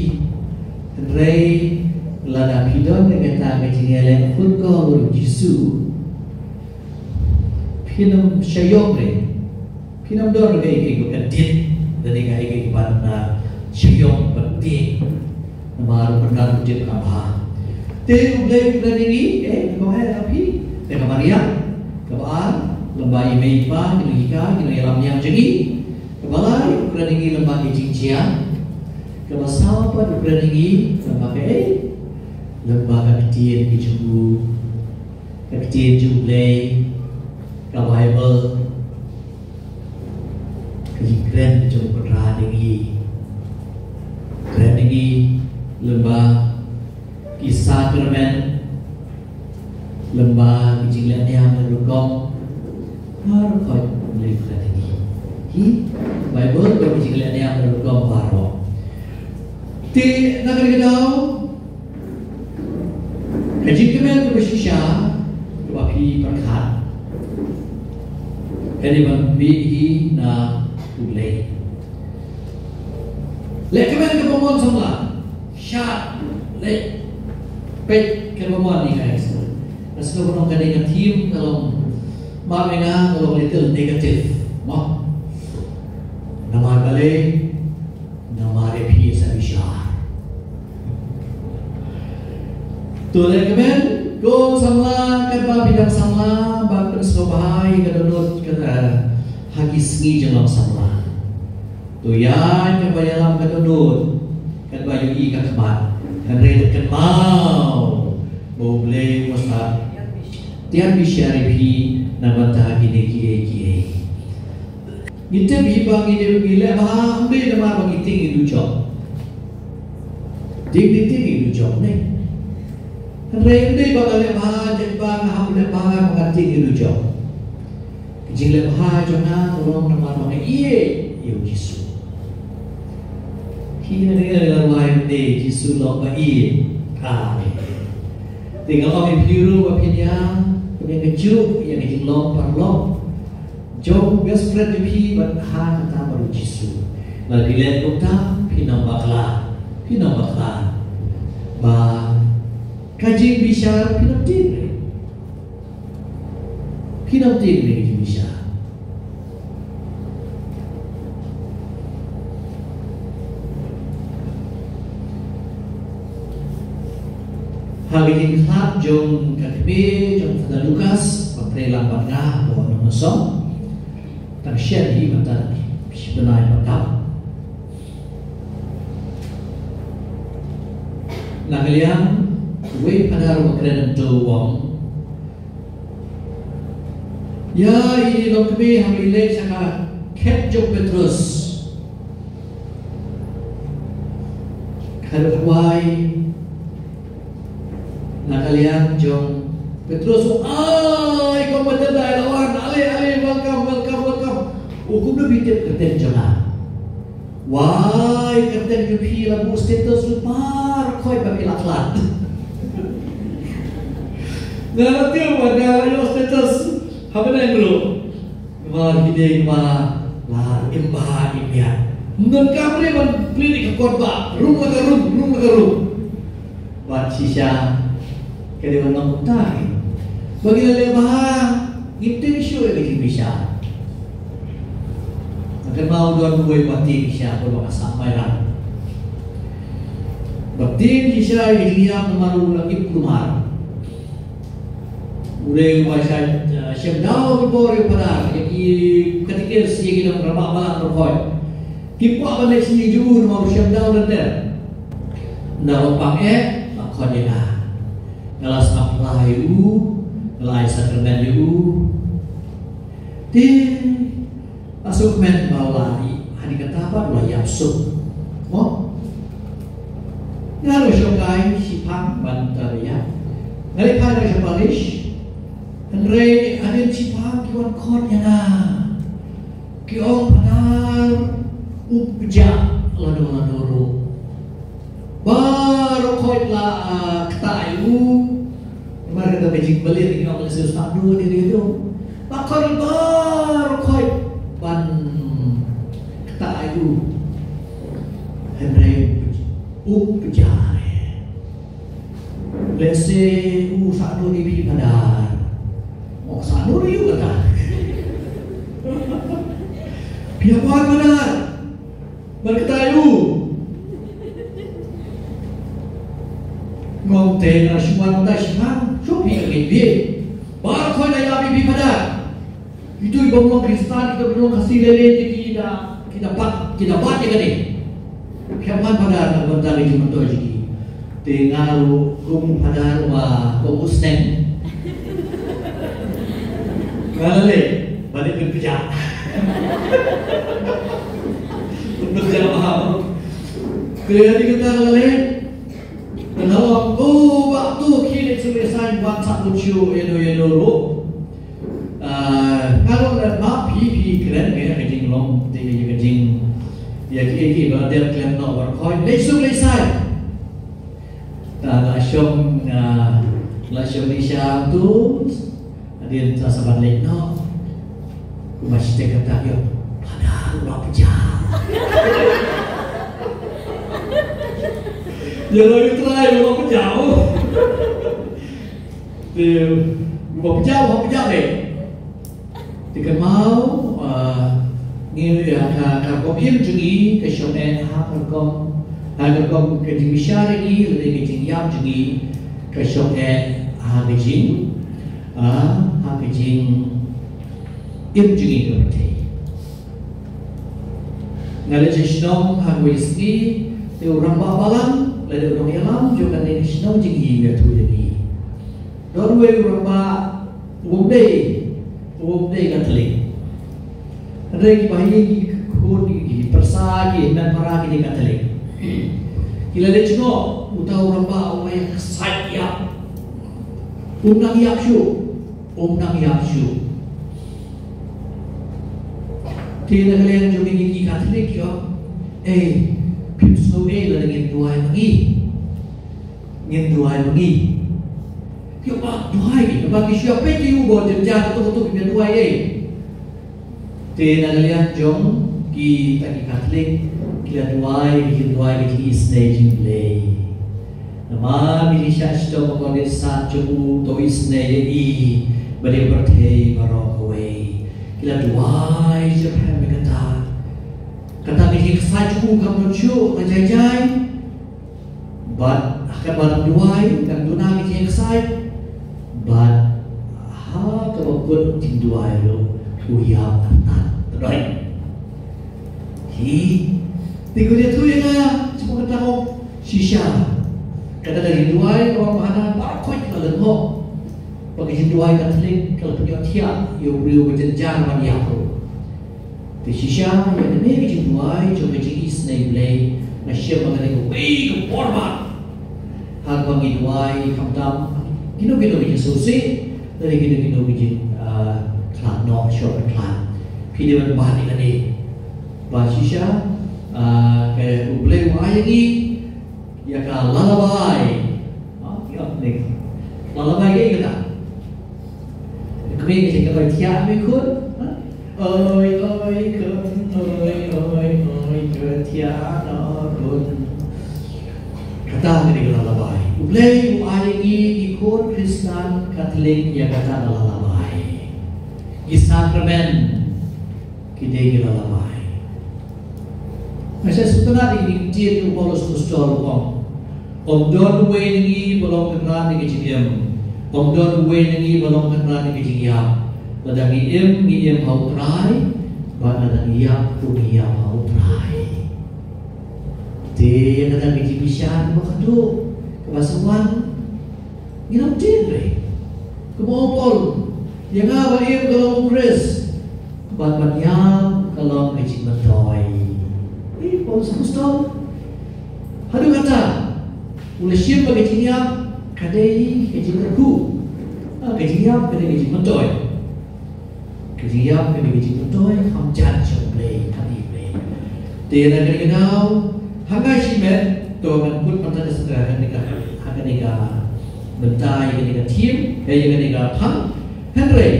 Hynrei lada phi don kata ka jingïaleh khun ko u Jisu, phin ym shah ïoh re. Phin ym don re kaei kaei ba ka dip, lane kaei kaei ban, ah, shah ïoh ban tieng. Namar u Trai u tip kaba bha. Te U Blei u kren ïa ngi, eh, kaba bha ïa phi. Te kaba riang, kaba ar, lyngba i mei i pa, ki nonghikai, ki nongïalam niam jong ngi. Kaba lai, u kren ïa ngi lyngba ki jingjia. Kaba saw pat u kren ïa ngi lyngba kaei? Lyngba ka ktien ka jong u. Ka ktien jong U Blei, ka Baibl, ka jingkren jong u Trai ïa ngi. Kren ïa ngi lyngba ki sakramen, lyngba ki jingleh niam na rukom, baroh ka U Blei u kren ïa ngi. Ki Baibl, ki jingleh niam na rukom baroh. Te na kane ka daw, ka jingkmen kaba shisha kaba phi pyrkhat ka dei ban mih hi na U Blei. Leh kmen kaba mon samla, shad, leh peit kaba mon ïa ka. Ka sngewbha ka dei ka theme ka long, ma me nga ka long little negative. Mo. Namar balei? Namar phi sa bishar. To leh kmen ko samla, katba phi dang samla, ba pynsngewbha ïa ka dohnud ka, ha ki sngi jong long samla. To ïa katba ïalam ka dohnud, katba ïohi ka khmat. Hynrei to kynmaw ba U Blei u sa tiar bishar ïa phi na bynta kine kiei kiei. Ngi tip hi ba ngi dei ngi leh bha, ym dei namar ba ngi tieng ngi duh jop. Dei ngi tieng ngi duh jop ne. Hynrei ym dei ba nga leh bha, dei ba nga hap leh bha ba nga tieng ngi duh jop. Ka jingleh bha jong nga ka long namar ba nga ïeit ïa u Jisu. Hi na ngi la wai ne Jisu long ba ïeit. Amen. Te nga ong ïa phi ruh ba phin ïa, phin ïa ka juk ïa ka jinglong paralok jong u best friend jong phi bad ha kata bad u Jisu. Lada phi leh kumta phin ym bakla, phin ym bakla. Ba ka jingbishar phin ym tieng re. Phin ym tieng re ka jingbishar. Ha ka jingkhlad jong ka kmie jong Father Lucas, ba trei lang bad nga, ba wan nongshong. Tang shen hi mynta shi bnai ba dap. Na ka liang uwei Father ba kren hangto u ong, ïa i longkmie haba i leit sha ka khet jong Petrus. Ka dei wai na ka liang jong Petrus, ai, kong ba tendai lawan, ale, ale, welcome, welcome, welcome. U kum da bi tip kyrteng jong nga. Wai, kyrteng jong phi la buh status lypa khoit ba phi la khlad. Nga la tip ba nga la ïoh status ha bneng ruh. Namar hi dei ba la im bha im biang. Ym donkam re ban plie ïa ka kot ba rum la ka rum, rum la ka rum. Bad shisha ka dei ban long kumta hi. Ba ngi la leh bha, ngim tieng shuh ïa ka jingbishar. Nga kynmaw don uwei ba tieng shisha, ba nga sah Mairang. Ba tieng shisha ïa ka jingïap namar u la ïap kulmar. U dei uba shait, eh, shem daw ki bor ïa u Phadar, ïa ki katikis, ïa ki nongrangbah balang baroh khoit. Kim kwah ban leit sha ïing jong u namar u shem daw lynter. Ynda u pang eh, la khot ïa nga. Nga la sngap phla ïa u, nga la ai sakramen ïa u. Te la sngewkmen ba u la ïap, hadien kata pat u la ïap suk. Mo? Nga ruh shongkai shiphang ban trei ïap. Nga leit phai ruh sha parish. Hynrei hadien shiphang ki wan khot ïa nga. Ki ong Phadar u pjah lano lano ruh. Baroh khoit la, ah, ktah ïa u. Namar kata ka jingbalir ïa u, la shu sah dun ïa u. Ba khot baroh khoit ban ktah ïa u. Hynrei u pjah. Lehse u sah dun ïa phi Phadar. Mo sah dun ïa u kata. Phi wan Phadar. Ban ktah ïa u. Ngong te na shu wan mynta shu wan, shu phi ka ngi phi. Baroh khoit la ïap ïa phi Phadar. Kito ki bym long Khristan, kito ki bym long Khasi lei lei te ki da, ki da bat, ki da bat ïa kane. Phi wan Phadar na ka bynta ka jingmyntoi jong ki. Te nga ruh kum u Phadar uba kum u snem. Nga la leh, ba leh pynpjah. Pynpjah bha. Te ïa kata nga la leh. Te nga ong, oh, bah, to khie leit sumar saiñ, wan sah bun shuh, ïano ïano ruh. Ah, nga ong leh, bah, phi, phi kren, nga ïa ka jinglong, te ïa ka jing, ïa ki, ïa ki, ba dei khlem noh baroh khoit, leit suk leit saiñ. Ta la shong, ah, la shong leit sha tu. Hadien ta sa ban leit noh. Kumba shiteng kata ïa. Phadar u la pjah. Ïa la ïa trai u la pjah. Te u la pjah, u la pjah dei. Te kynmaw, ah, ngi, ah, ka, ka rukom im jong ngi ka shong eh ha ka rukom, ha ka rukom ka jingbishar jong ngi lane ka jingïap jong ngi ka shong eh ha ka jing, ah, ha ka jingim jong ngi ka pyrthei. Nga leit sha shnong ha kawei ka sngi, te u rangbah balang lane u nongïalam jong kane ka shnong jong ngi u ïathuh ïa ngi. Don uwei u rangbah u bym dei, u bym dei Katholik. Hynrei kiba ha ïing ki khun ki, ki pyrsa ki hynmen para ki dei Katholik. Ki la leit jngoh, uta u rangbah u la ïa ksaid ïap. Um nang ïap shuh, um nang ïap shuh. Te na ka liang jong ngi ki Katholik ki ong, eh, phim sngew ei lada ngin duwai ma ngi. Ngin duwai ma ngi. Ki ong, ah, duwai, naba ki shu ïa peit ïa u ba jynjar katto katto, kim duwai ei. Te na ka liang jong kita ki Katholik, ki la duwai, ki duwai, ki isynei jong U Blei. Namar ki shah shitom ba kordit sat jong u, to isynei ïa i, ba dei pyrthei baroh kawei. Ki la duwai jingpyrshah ïa kata. Kata ki jingksaid jong u kam don shuh, ka jai jai. Bad ha kaba dang duwai, dang duna ki jingksaid. Bad ha kaba kut jingduwai ruh, u ïap artat. Te dei. Hi. Te ko ïathuh ïa nga, shuwa kata ko shisha. Kata ka jingduwai, ka wan ba hana, ba khoi ka lyngngoh. Ba ka jingduwai Katholik, ka la pynïoh thiah, ïa u briew ba jynjar ban ïap ruh. Te shisha, ïa kane ka jingduwai, jong ka jingisynei Blei, nga shem ba kane kawei ka por ba. Haba ngi duwai, khamtam, kino kino ka jingsngewsih, lane kino kino ka jing, ah, khlad noh, shong khlad. Phi dei ban bad ïa kane. Ba shisha, ah, ka U Blei u ai ïa ngi, ïa ka lullaby. Ha, ïa, nek. Lullaby kaei kata? Kmie ka jingkynroi thiah me khun. Ha? Oi, oi, khun, oi, oi, oi, ka thiah na khun. Kata ka dei ka lullaby. U Blei u ai ïa ngi ki khun Khristan Katholik ïa kata ka lullaby. Ki sakramen. Ki dei ki lullaby. Nga sngewthuh ïa kine ki ktien u Paulus Apostol u ong. Ym don uwei na ngi ba long kynrad na ka jingim. Ym don uwei na ngi ba long kynrad na ka jingïap. Lada ngi im, ngi im ha U Trai, bad lada ngi ïap, ngi ïap ha U Trai. Te ïa kata ka jingbishar kaba khatduh, kaba sa wan, Ngin ym tieng re. Kumba ong u Paul, ïa nga ba im ka long u Khrist, bad ban ïap ka long ka jingmyntoi. Ïa u Paul sa Apostol. Haduh katta, u la shim ba ka jingïap ka dei ka jingkyrkhu. Ah, ka jingïap ka dei ka jingmyntoi. Ka jingïap ka dei ka jingmyntoi, kham jan sha U Blei, kham ïa U Blei. Te na kane ka daw, ha nga shimet, to ngan kut mynta ka sngi ha kane ka, ha kane ka bynta, ïa kane ka theme, eh, ïa kane ka phang. Hynrei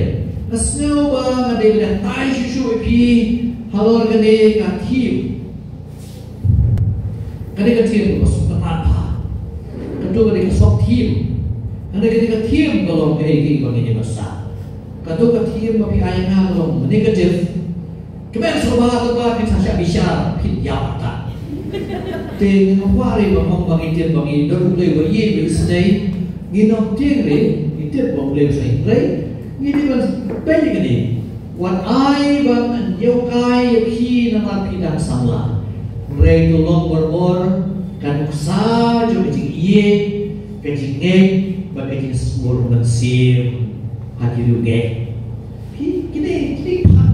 nga sngew ba nga dei ban batai shuh shuh ïa phi halor kane ka theme. Kane ka theme kaba sngewtynnat bha. Kato kane ka sub theme. Kane, kane ka theme ka long kaei kaei ba ngin ïa basa. Kato ka theme ba phi ai nga ka long negative. Kmen sngewbha to ba phi sa shah bishar phin ïap artat. Te ngin kwah re ba ong ba ngi tip ba ngi don U Blei ba ïeit ba isynei. Ngin ym tieng re, ngi tip ba U Blei u sa ïeit re. Ngi dei ban peit ïa kane. Wat ai ba ngan ïoh kai ïa phi namar phi dang samla. Hynrei to long barabor ka nuksa jong ka jingïeit, ka jingngeit, bad ka jingsngur mynsiem ha ki riewngeit. Phi, kine, kine pat.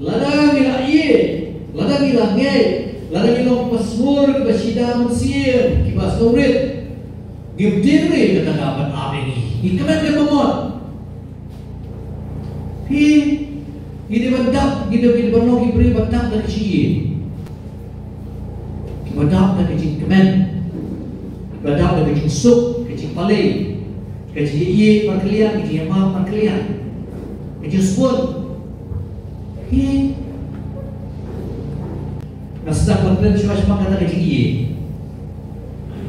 Lada ngi la ïeit, lada ngi la ngeit, lada ngi long kiba sngur, kiba shida mynsiem, kiba sngewrit. Ngim tieng re kata ka ban ap ïa ngi. Ngi kmen ka mamot. Phi, ngi dei ban dap, ngi dei, ngi dei ban long ki briew ba dap da ka jingïeit. Ba dap da ka jingkmen. Ba dap da ka jingsuk, ka jingpalei. Ka jingïeit markylliang, ka jingïeit markylliang. Ka jingsngewbha. Phi, nga sdang ban kren shuwa shaphang kata ka jingïeit.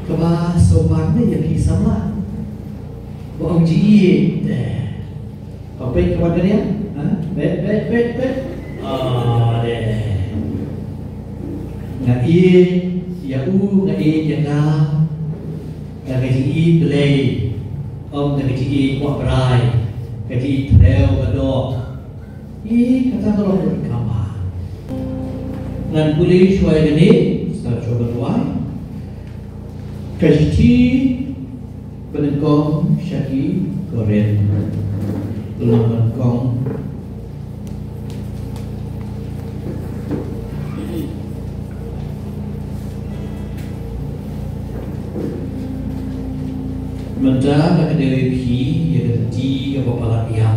Kaba sngewbha ne ïa phi samla. Ba ong jingïeit. Eh. Ba peit kaba dei, ha? Peit, peit, peit, peit. Ah, dei. Nga ïeit ïa u, nga ïeit ïa nga. Da ka jingïeit Blei. Ym da ka jingïeit kwah brai. Ka jingïeit trew ka doh. Ïa kata ka long ka kaba. Ngan pule shuwa ïa kane, sa shuwa ban duwai. Ka shithi ba nyngkong sha ki Korinth. Lynnong ba nyngkong. Mynta nga kdew ïa phi ïa ka lynti kaba palat ïa,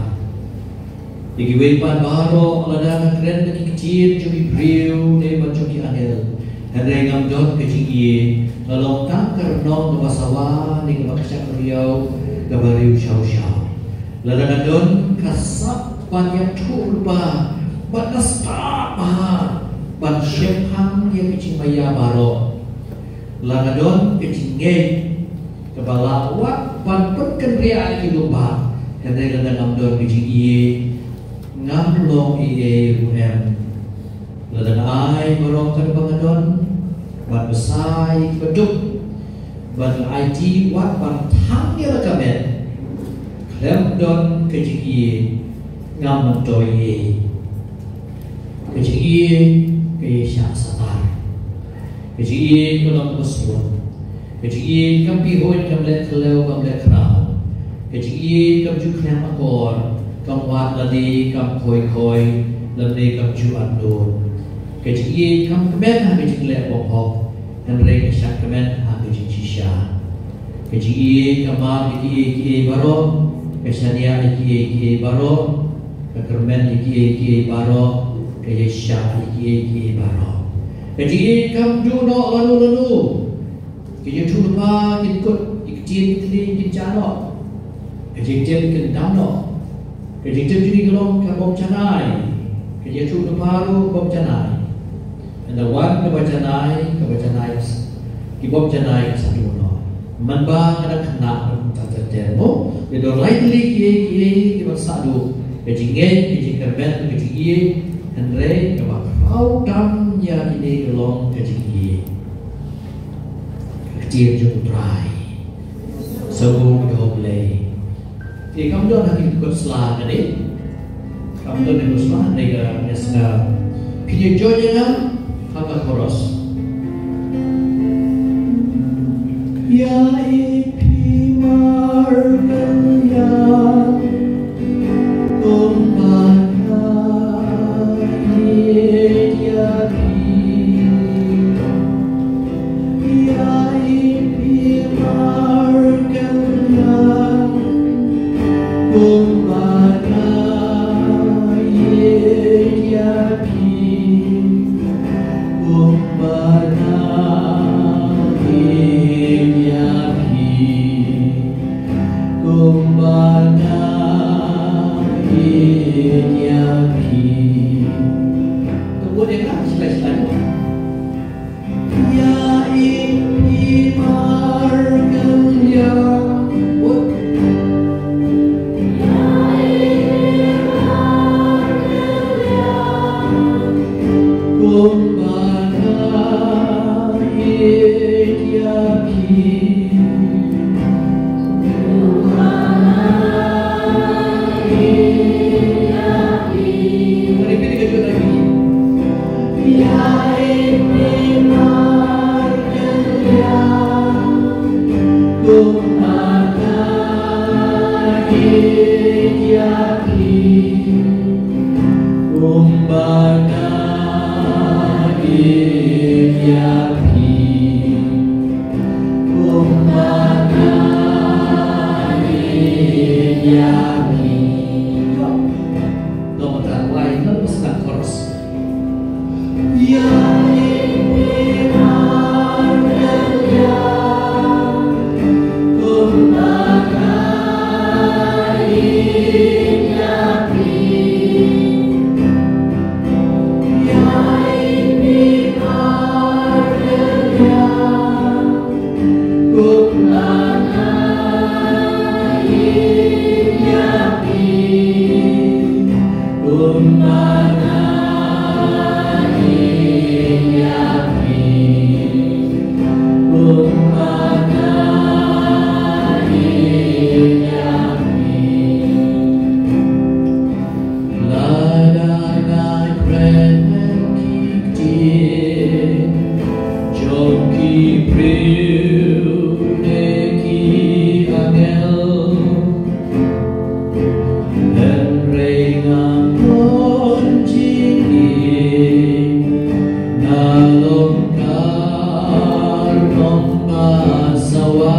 ïa kiwei pat baroh, lada nga kren da ki ktien jong ki briew ne bad jong ki angel, hynrei ngam don ka jingïeit, nga long tang ka rnong kaba sawa ne kaba kyrshan riaw kaba riaw shaw shaw. Lada nga don ka sap ban ïathuh lypa bad nga stad bha ban shemphang ïa ka jingmaïa baroh. Lada nga don ka jingngeit kaba lah wat ban pynkynriah ïa ki lypa, hynrei lada ngam don ka jingïeit, ngam long ei ei ruh em. Lada nga ai baroh kaba nga don ban bsa ïa kiba duk, bad nga aiti wat ban thang ïa la ka met, khlem don ka jingïeit ngam myntoi ei ei. Ka jingïeit ka ïaishah satar. Ka jingïeit ka long kaba sbun. Ka jingïeit kam pihuid, kam leh khlaw, kam leh khraw. Ka jingïeit kam ju khlem akor, kam wad lade, kam khoi khoi, lymne kam ju atnud. Ka jingïeit kam kmen ha ka jingleh bymhok, hynrei ka shah kmen ha ka jingshisha. Ka jingïeit ka map ïa kiei kiei baroh, ka shaniah ïa kiei kiei baroh, ka kyrmen ïa kiei kiei baroh, ka ïaishah ïa kiei kiei baroh. Ka jingïeit kam duh noh lano lano. Ki ïathuh lypa kin kut, ki ktien ki thliew kin jah noh. Ka jingtip kin dam noh. Ka jingtip jong ngi ka long ka bym janai. Ka ïathuh lypa ruh bym janai. Ynda wan kaba janai, kaba janai, ki bym janai ka sa duh noh. Mynba ka dang khynnah ruh mynta ter ter mo. Ïa don lai tylli kiei kiei kiba sa duh. Ka jingngeit, ka jingkyrmen, ka jingïeit. Hynrei kaba khraw tam ïa kine ka long ka jingïeit. Ka ktien jong U Trai. Sngewbha ïa U Blei. Te kam don ha ki kot sla kane. Kam don ha ki kot sla kane ka ngi sngap. Phi ïa join ïa nga ha ka chorus. Ïa i phi mar kynja kumba nga ïeit ïa phi. Ïa i phi mar kynja kumba nga ïeit ïa phi. Kumba nga ïeit ïa phi. Kumba nga ïeit ïa phi. Ka bun ïa ka shlai shlai. Ïa i phi mar kynja. Kumba nga ïeit ïa phi. Repeat ka jong ngi. Ïa i phi mar kynja. Kumba nga ïeit ïa phi. Kumba nga ïeit ïa phi. Kumba nga ïeit ïa phi. Dong ta wai, nang bas ta chorus. Ïa i phi mar kynja. Kumba nga ïeit ïa phi. Ïa i phi mar kynja. Kumba nga ïeit ïa phi. Kumba nga ïeit ïa phi. Kumba nga ïeit ïa phi. Lada nga kren ki ktien jong ki briew ne ki angel, hynrei ngam don jingïeit, nga long ka rnong ba sawa.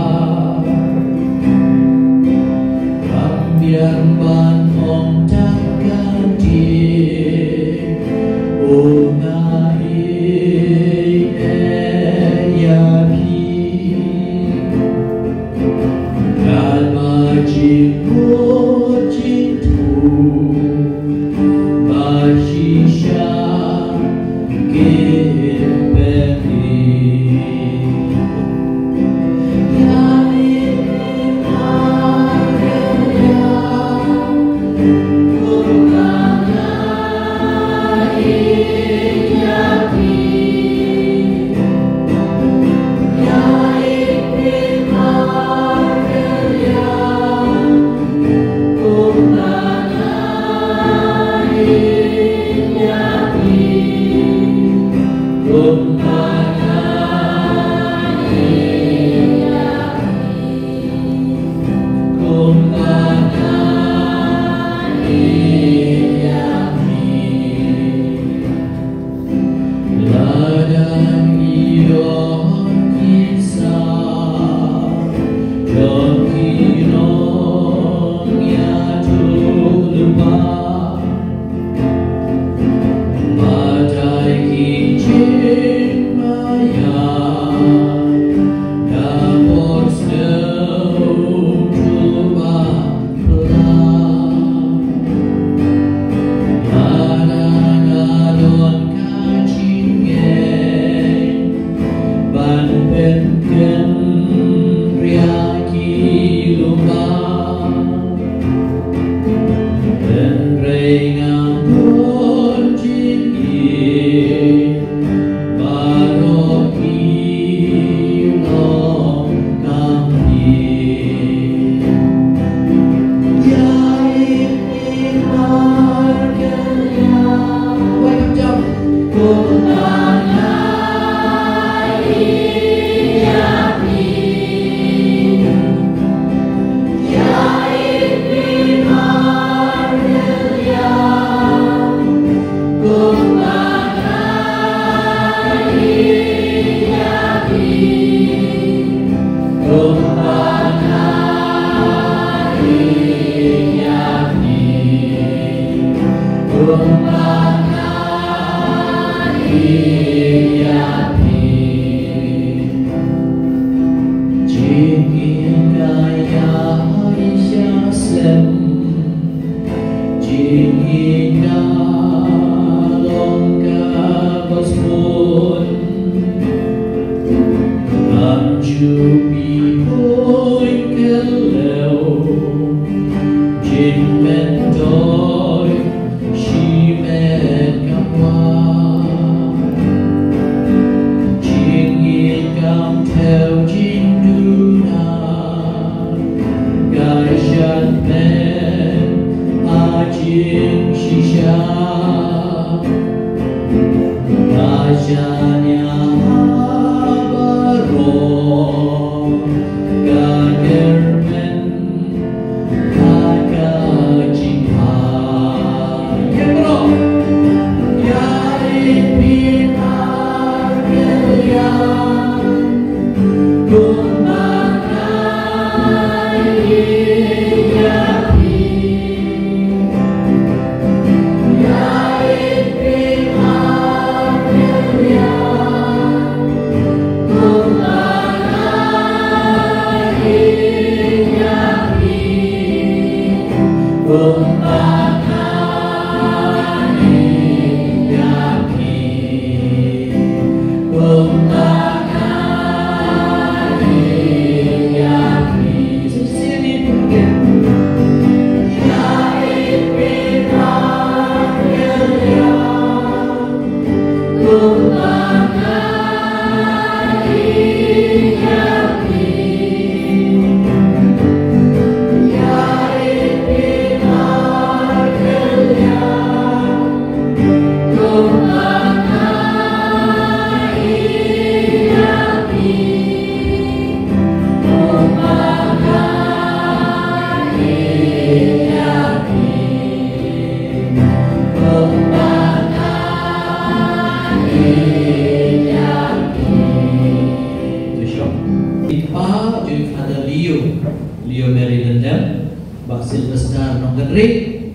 Leo Mary Lyndem, Bah Sylvester Nongkynrih.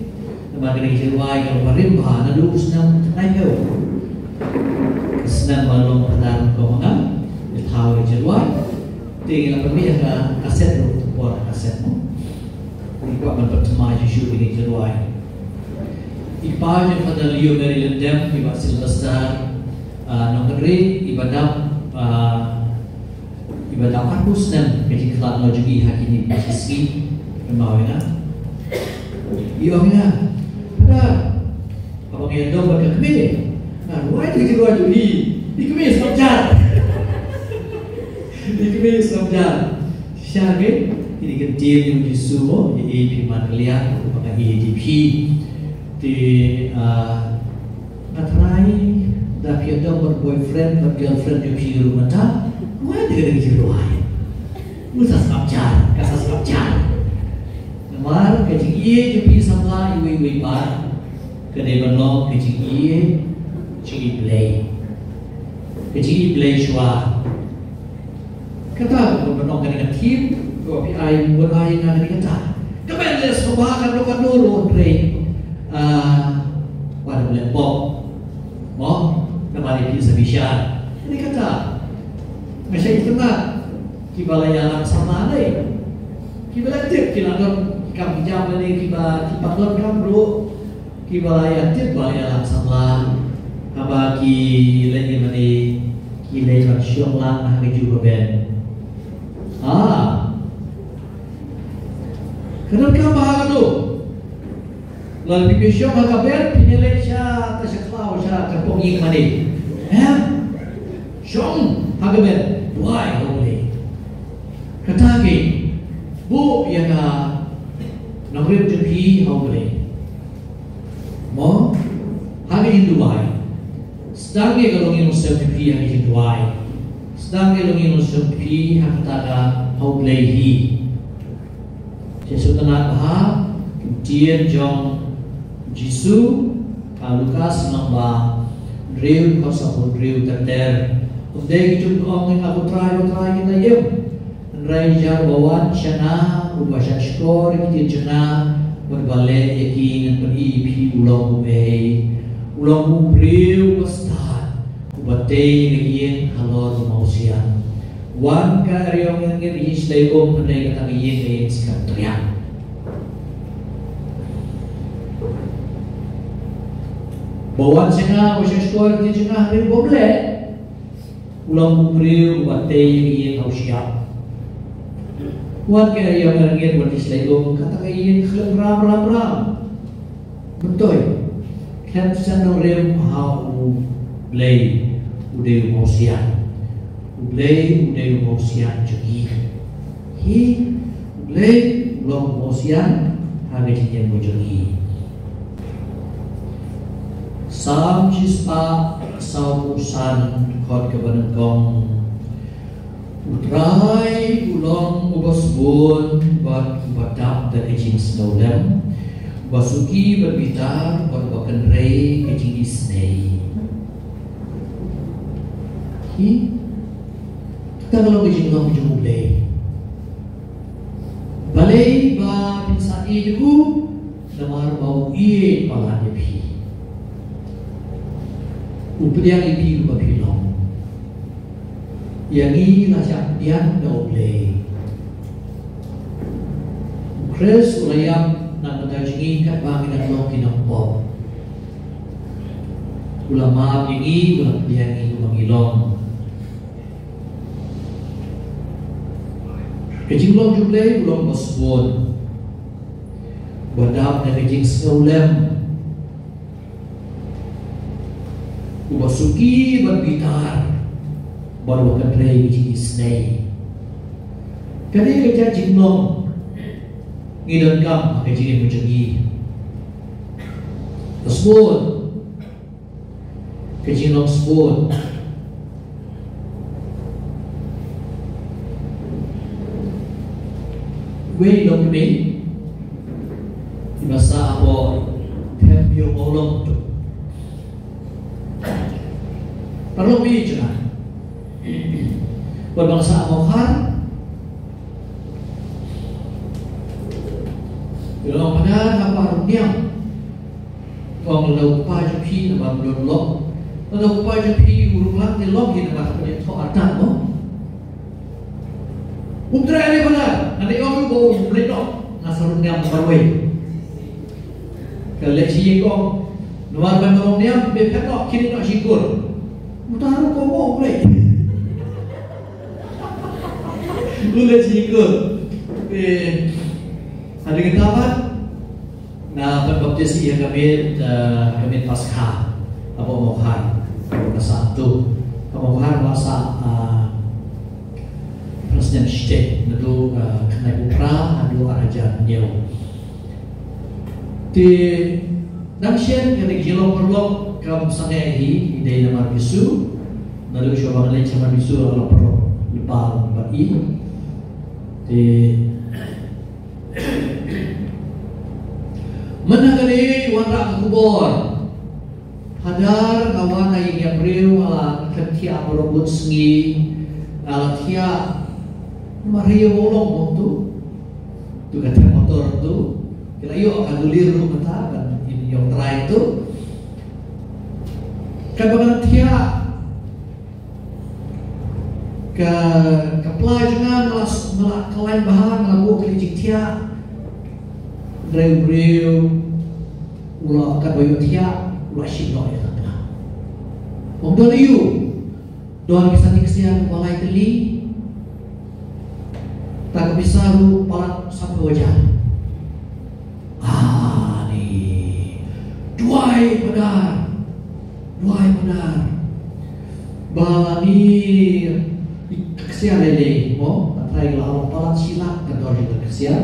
Namar kane ka jingrwai ka long barim bha naduh u snem thymmai phew. Ka snem ba long Phadar Kong Hangam, ka thaw ka jingrwai. Te ngi la pynmih ïa ka kaset ruh, ka por ka kaset mo. Ngi kwah ban pynthymmai shuh shuh ïa ka jingrwai. I pa jong Father Leo Mary Lyndem, i Bah Sylvester, ah, Nongkynrih, i ba dap, ah, i ba dap arphew snem ka jingkhlad noh jong i ha kine ki sngi. Kynmaw ïa nga. I ong ïa nga, Father, haba nga ïadon bad ka kmie, nga rwai ïa ka jingrwai jong i, i kmie sngap jar. I kmie sngap jar. Shisha kine ki ktien jong u Jisu mo, ïa phi man kylliang, uba nga ïeit ïa phi. Te, ah, nga tharai da phi ïadon bad boyfriend bad girlfriend jong phi ruh mynta, rwai te ka dei ka jingrwai. U sa sngap jar, ka sa sngap jar. Namar ka jingïeit jong phi samla iwei iwei pat, ka dei ban long ka jingïeit, jingïeit Blei. Ka jingïeit Blei shuwa. Kata ka ban ong kane ka theme, ko phi ai, bun ai na kane kata. Ka ban leh sngewbha katno katno ruh hynrei, ah, wat leh pop. Mo, namar phi sa bishar. Kane kata. Ka shait itynnad kiba la ïalang samla ne. Kiba la tip ki la don ki kam ki jam ne kiba ki patlot kam ruh kiba la ïatip ba la ïalang samla. Haba ki leit ïa mane ki leit ban shong lang ha ka juh ba ben. Ah. Ka donkam ba ha ka juh. Lada phi shong ha ka ben, phin ïaleh sha ta sha khlaw sha ka pong ïing mane. Em? Shong ha ka ben. Duwai ha U Blei. Kata ka buh ïa ka nongrim jong phi ha U Blei. Mo? Ha ka jingduwai. Sdang ïa ka longïing longsem jong phi ha ka jingduwai. Sdang ïa ka longïing longsem jong phi ha kata ka ha U Blei hi. Shisha uta nat bha, ktien jong Jisu, ha Lukas lynnong ba hynriew, dkhot sawphew hynriew ter ter. Ym dei ki jong ong, "Ko Trai, ko Trai, ngin ïa im." Hynrei ïa uba wan sha nga, uba shahshkor ïa ki ktien jong nga, bad uba leh ïa ki, ngan pyni ïa phi u long uei. U long u briew uba stad. Uba tei ïa ka ïing halor u mawsiang. Wan ka eriong ïa ka ïing shlei um, hynrei kata ka ïing ka ïeng skhem triang. Ba wan sha nga, ba shahshkor ïa ka ktien jong nga, hynrei bym leh. U long u briew uba tei ïa ka ïing ha u shyiap. Wan ka eriong ïa ka ïing, wan shlei um, kata ka ïeng khlem ram ram ram. Myntoi, khlem sngewrem ha U Blei, u dei u mawsiang. U Blei, u dei u mawsiang jong ngi. Hi, U Blei, u long u mawsiang, ha ka jingim jong ngi. Salm shispah sawphew san, dkhot kaba nyngkong. U Trai u long uba sbun bad uba dap da ka jingsngewlem, uba suki bad bitar bad uba kynrei ka jingisynei. Hi, kata ka long ka jinglong jong U Blei. Balei ba phin sa ïeit ïa u? Namar ba u ïeit palat ïa phi. U pdiang ïa phi kumba phi long. Ïa ngi la shah pdiang da U Blei. U Khrist u la ïap na ka bynta jong ngi katba ngi dang long ki nongpop. U la map ïa ngi, u la pdiang ïa ngi kumba ngi long. Ka jinglong jong U Blei u long ba sbun, ba dap da ka jingsngewlem, uba suki bad bitar, bad uba kynrei ka jingisynei. Kane ka jait jinglong ngi donkam ha ka jingim jong ngi. Ba sbun. Ka jinglong sbun. Wei long kmie iba sah hapoh them ïew mawlong tu. Paralok, mi jana. Bad ba nga sah ha Mawkhar. Ïa long Phadar, hapoh Rungniam. Ong, lada u kpa jong phi namar u don lok. Lada u kpa jong phi u rung lang te lok hi namar ka pynïathoh artat mo. Um trai ne Phadar, nga dei ong u ba um leit noh, nga sa rung niam marwei. Ka leit sha ïing ong, namar ban rung niam, me phet noh, kine noh sha ïing kur. Uta ruh ko mo um leit. U leit sha ïing kur. Eh, hadien kata pat, nga pynbaptis ïa ka miet, eh, ka miet Paskha hapoh Mawkhar, hapoh ka sah tu. Ka Mawkhar la sah, eh, phrasniam shiteng, naduh, eh, khyndai phew phra haduh ar hajar hynñiew. Te nang shen kane ka jinglong paralok kam sangeh hi, i dei namar bisu. Naduh shuwa ba nga leit sha mar bisu la long paralok lypa bad i. Te Mynta kane wanrah ka khubor. Hadar nga wan na ïing ïa briew, nga la khlem thiah baroh bun sngi, nga la thiah. Namar ha ïew mawlong mo tu. Tu ka them motor tu. Ki la ïoh ka dulir ruh mynta ban ïoh trai tu. Katba nga thiah. Ka, ka pla jong nga nga la, nga la khlaiñ bha, nga la buh kali jingthiah. Hynrei u briew u la, katba ïohthiah, u la shim noh ïa ka pla. Ym don aïu. Don ki sati ksiar ba lai tylli. Ta ka pisa ruh palat sanphew hajar. Ani. Duwai Padar. Duwai Padar. Ba ani ka ksiar lei lei mo, ka trai la ong palat shi lak ka dor jong ka ksiar.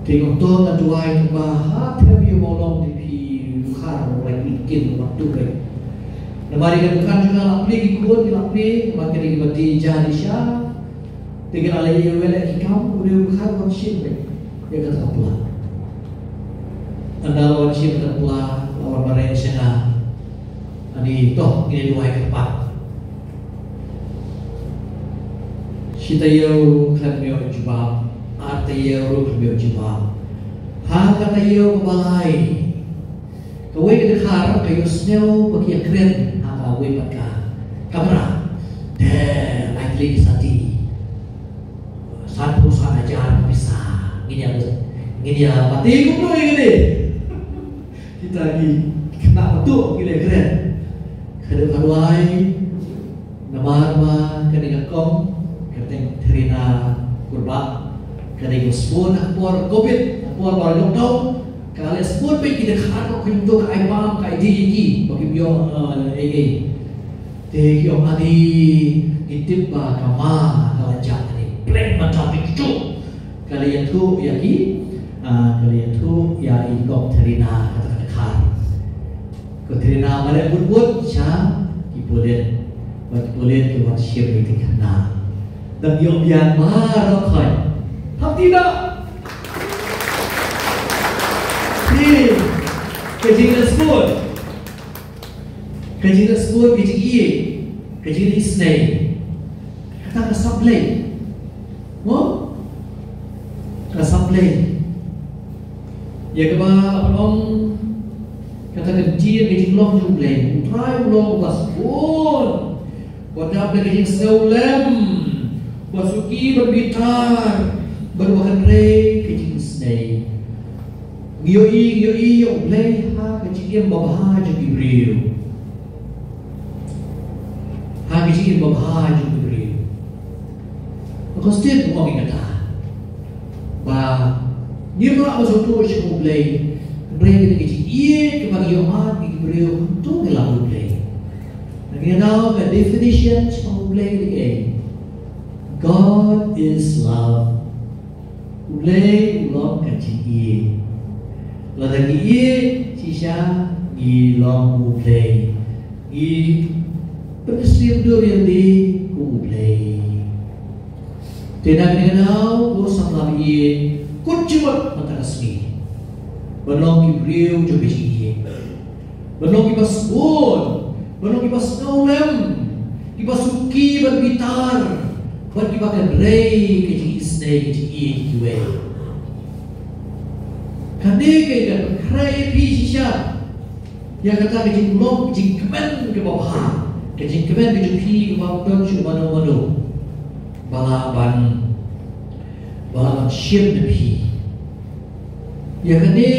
Te nga to nga duwai ba ha them ïa u long di phi u khar u lai kin wat tu re. Namar ïa ka dukan jong nga la plie ki khun ki la plie, namar ka dei ba die ja die sha. Te ki la leh ïa u leh ki kam, u dei u khar wan shim re ïa kata ka pla. Ynda la wan shim kata ka pla, la wan mareh sha nga. Ani to ngin ïa duwai kyrpad. Shi taïew khlem ïoh jubab, ar taïew ruh khlem ïoh jubab. Ha ka taïew kaba lai, kawei ka dkhar ka ïohsngew ba ki ïakren ha kawei pat ka kamra. Te lai tylli ki sati. Sanphew san hajar ka pisa. Ngin ïa, ngin ïa pati kumno ïa kane. Kita ki khynnah pateng ki leh kren. Ka dei ka duwai namar ba kane ka kong, ka kyrteng Therina Kurbah, ka dei ka sbun ha ka por covid, ha ka por ba lockdown, ka leh sbun beit ki dkhar, ka kyntu ka ai bam, ka ai dih ïa ki ba kim ïoh, eh, ei ei. Te ki ong ani, ngi tip ba ka ma ka la jah ani, pleng mata pyntu. Ka la ïathuh ïa ki, ah, ka la ïathuh ïa i kong Therina kata ka dkhar. Ko Therina mareh bun bun sha ki pulit. Bad ki pulit ki wan shim ïa i khynnah. Dang ïoh biang baroh khoit. Hap ti da. Ni ka jingïasbun. Ka jingïasbun, ka jingïeit, ka jingisynei. Kata ka sap Blei. Mo? Ka sap Blei. Ïa kaba la pynlong kata ka ktien ka jinglong jong U Blei. U Trai u long uba sbun. Uba dap da ka jingsngewlem. Uba suki ban bitar. Bad uba kynrei ka jingisynei. Ngi ïohi, ngi ïohi ïa U Blei ha ka jingim babha jong ki briew. Ha ka jingim babha jong ki briew. Augustine u ong ïa kata. Ba ngim lah ban sngewthuh sha U Blei. Hynrei kane ka jingïeit kaba ngi ïoh ha ki briew kumto ngi lah U Blei. Ngi ïa nang ka definition sha U Blei ka dei. God is love. U Blei u long ka jingïeit. Lada ngi ïeit shisha ngi long U Blei. Ngi pynshim dur ïa lade kum U Blei. Te na kane ka daw ko samla ïeit, kut jingmut mynta ka sngi ban long ki briew jong ka jingïeit. Ban long kiba sbun, ban long kiba sngewlem, kiba suki ban bitar, ban kiba kynrei ka jingisynei ka jingïeit ïa kiwei. Kane ka dei ka pynkhreh ïa phi shisha ïa kata ka jinglong, ka jingkmen kaba bha, ka jingkmen ka jong phi kaba ym don shuh mano mano ba lah ban, ba lah ban shim na phi. Ïa kane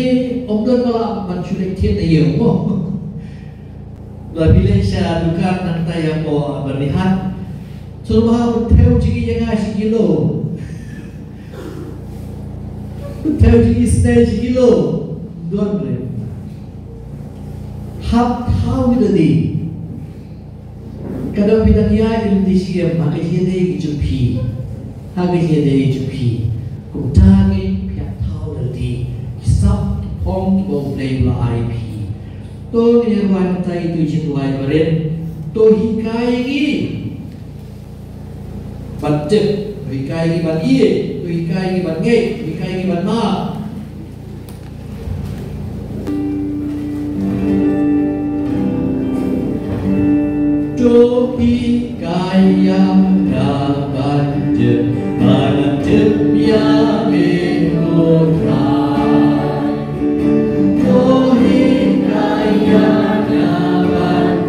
ym don ba lah ban shu leit thied na ïew mo. La phi leit sha dukan nangta ïa ko Byrnihat. Sngewbha pynthew jingïeit ïa nga shi kilo. Pynthew jingïeit shi kilo. Don re. Hap thaw ïa lade. Ka dei phi dang ïaid lynti shi em ha ka jingïadei ka jong phi. Ha ka jingïadei ka jong phi. Kumta ngi phi ïa thaw lynti ki sap ki phong kiba U Blei u la ai phi. To ngin ïa rwai mynta ito i jingrwai barit. To hikai ngi ban tip, to hikai ngi ban ïeit, to hikai ngi ban ngeit, to hikai ngi ban map. To hikai ïa nga ban tip, ban tip ïa me ko Trai. To hikai ïa nga ban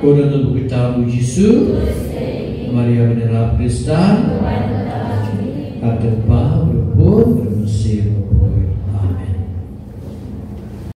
Ko don u bukit tam u Jisu, Maria Venerab Kristan, Kata Pa, Berpun,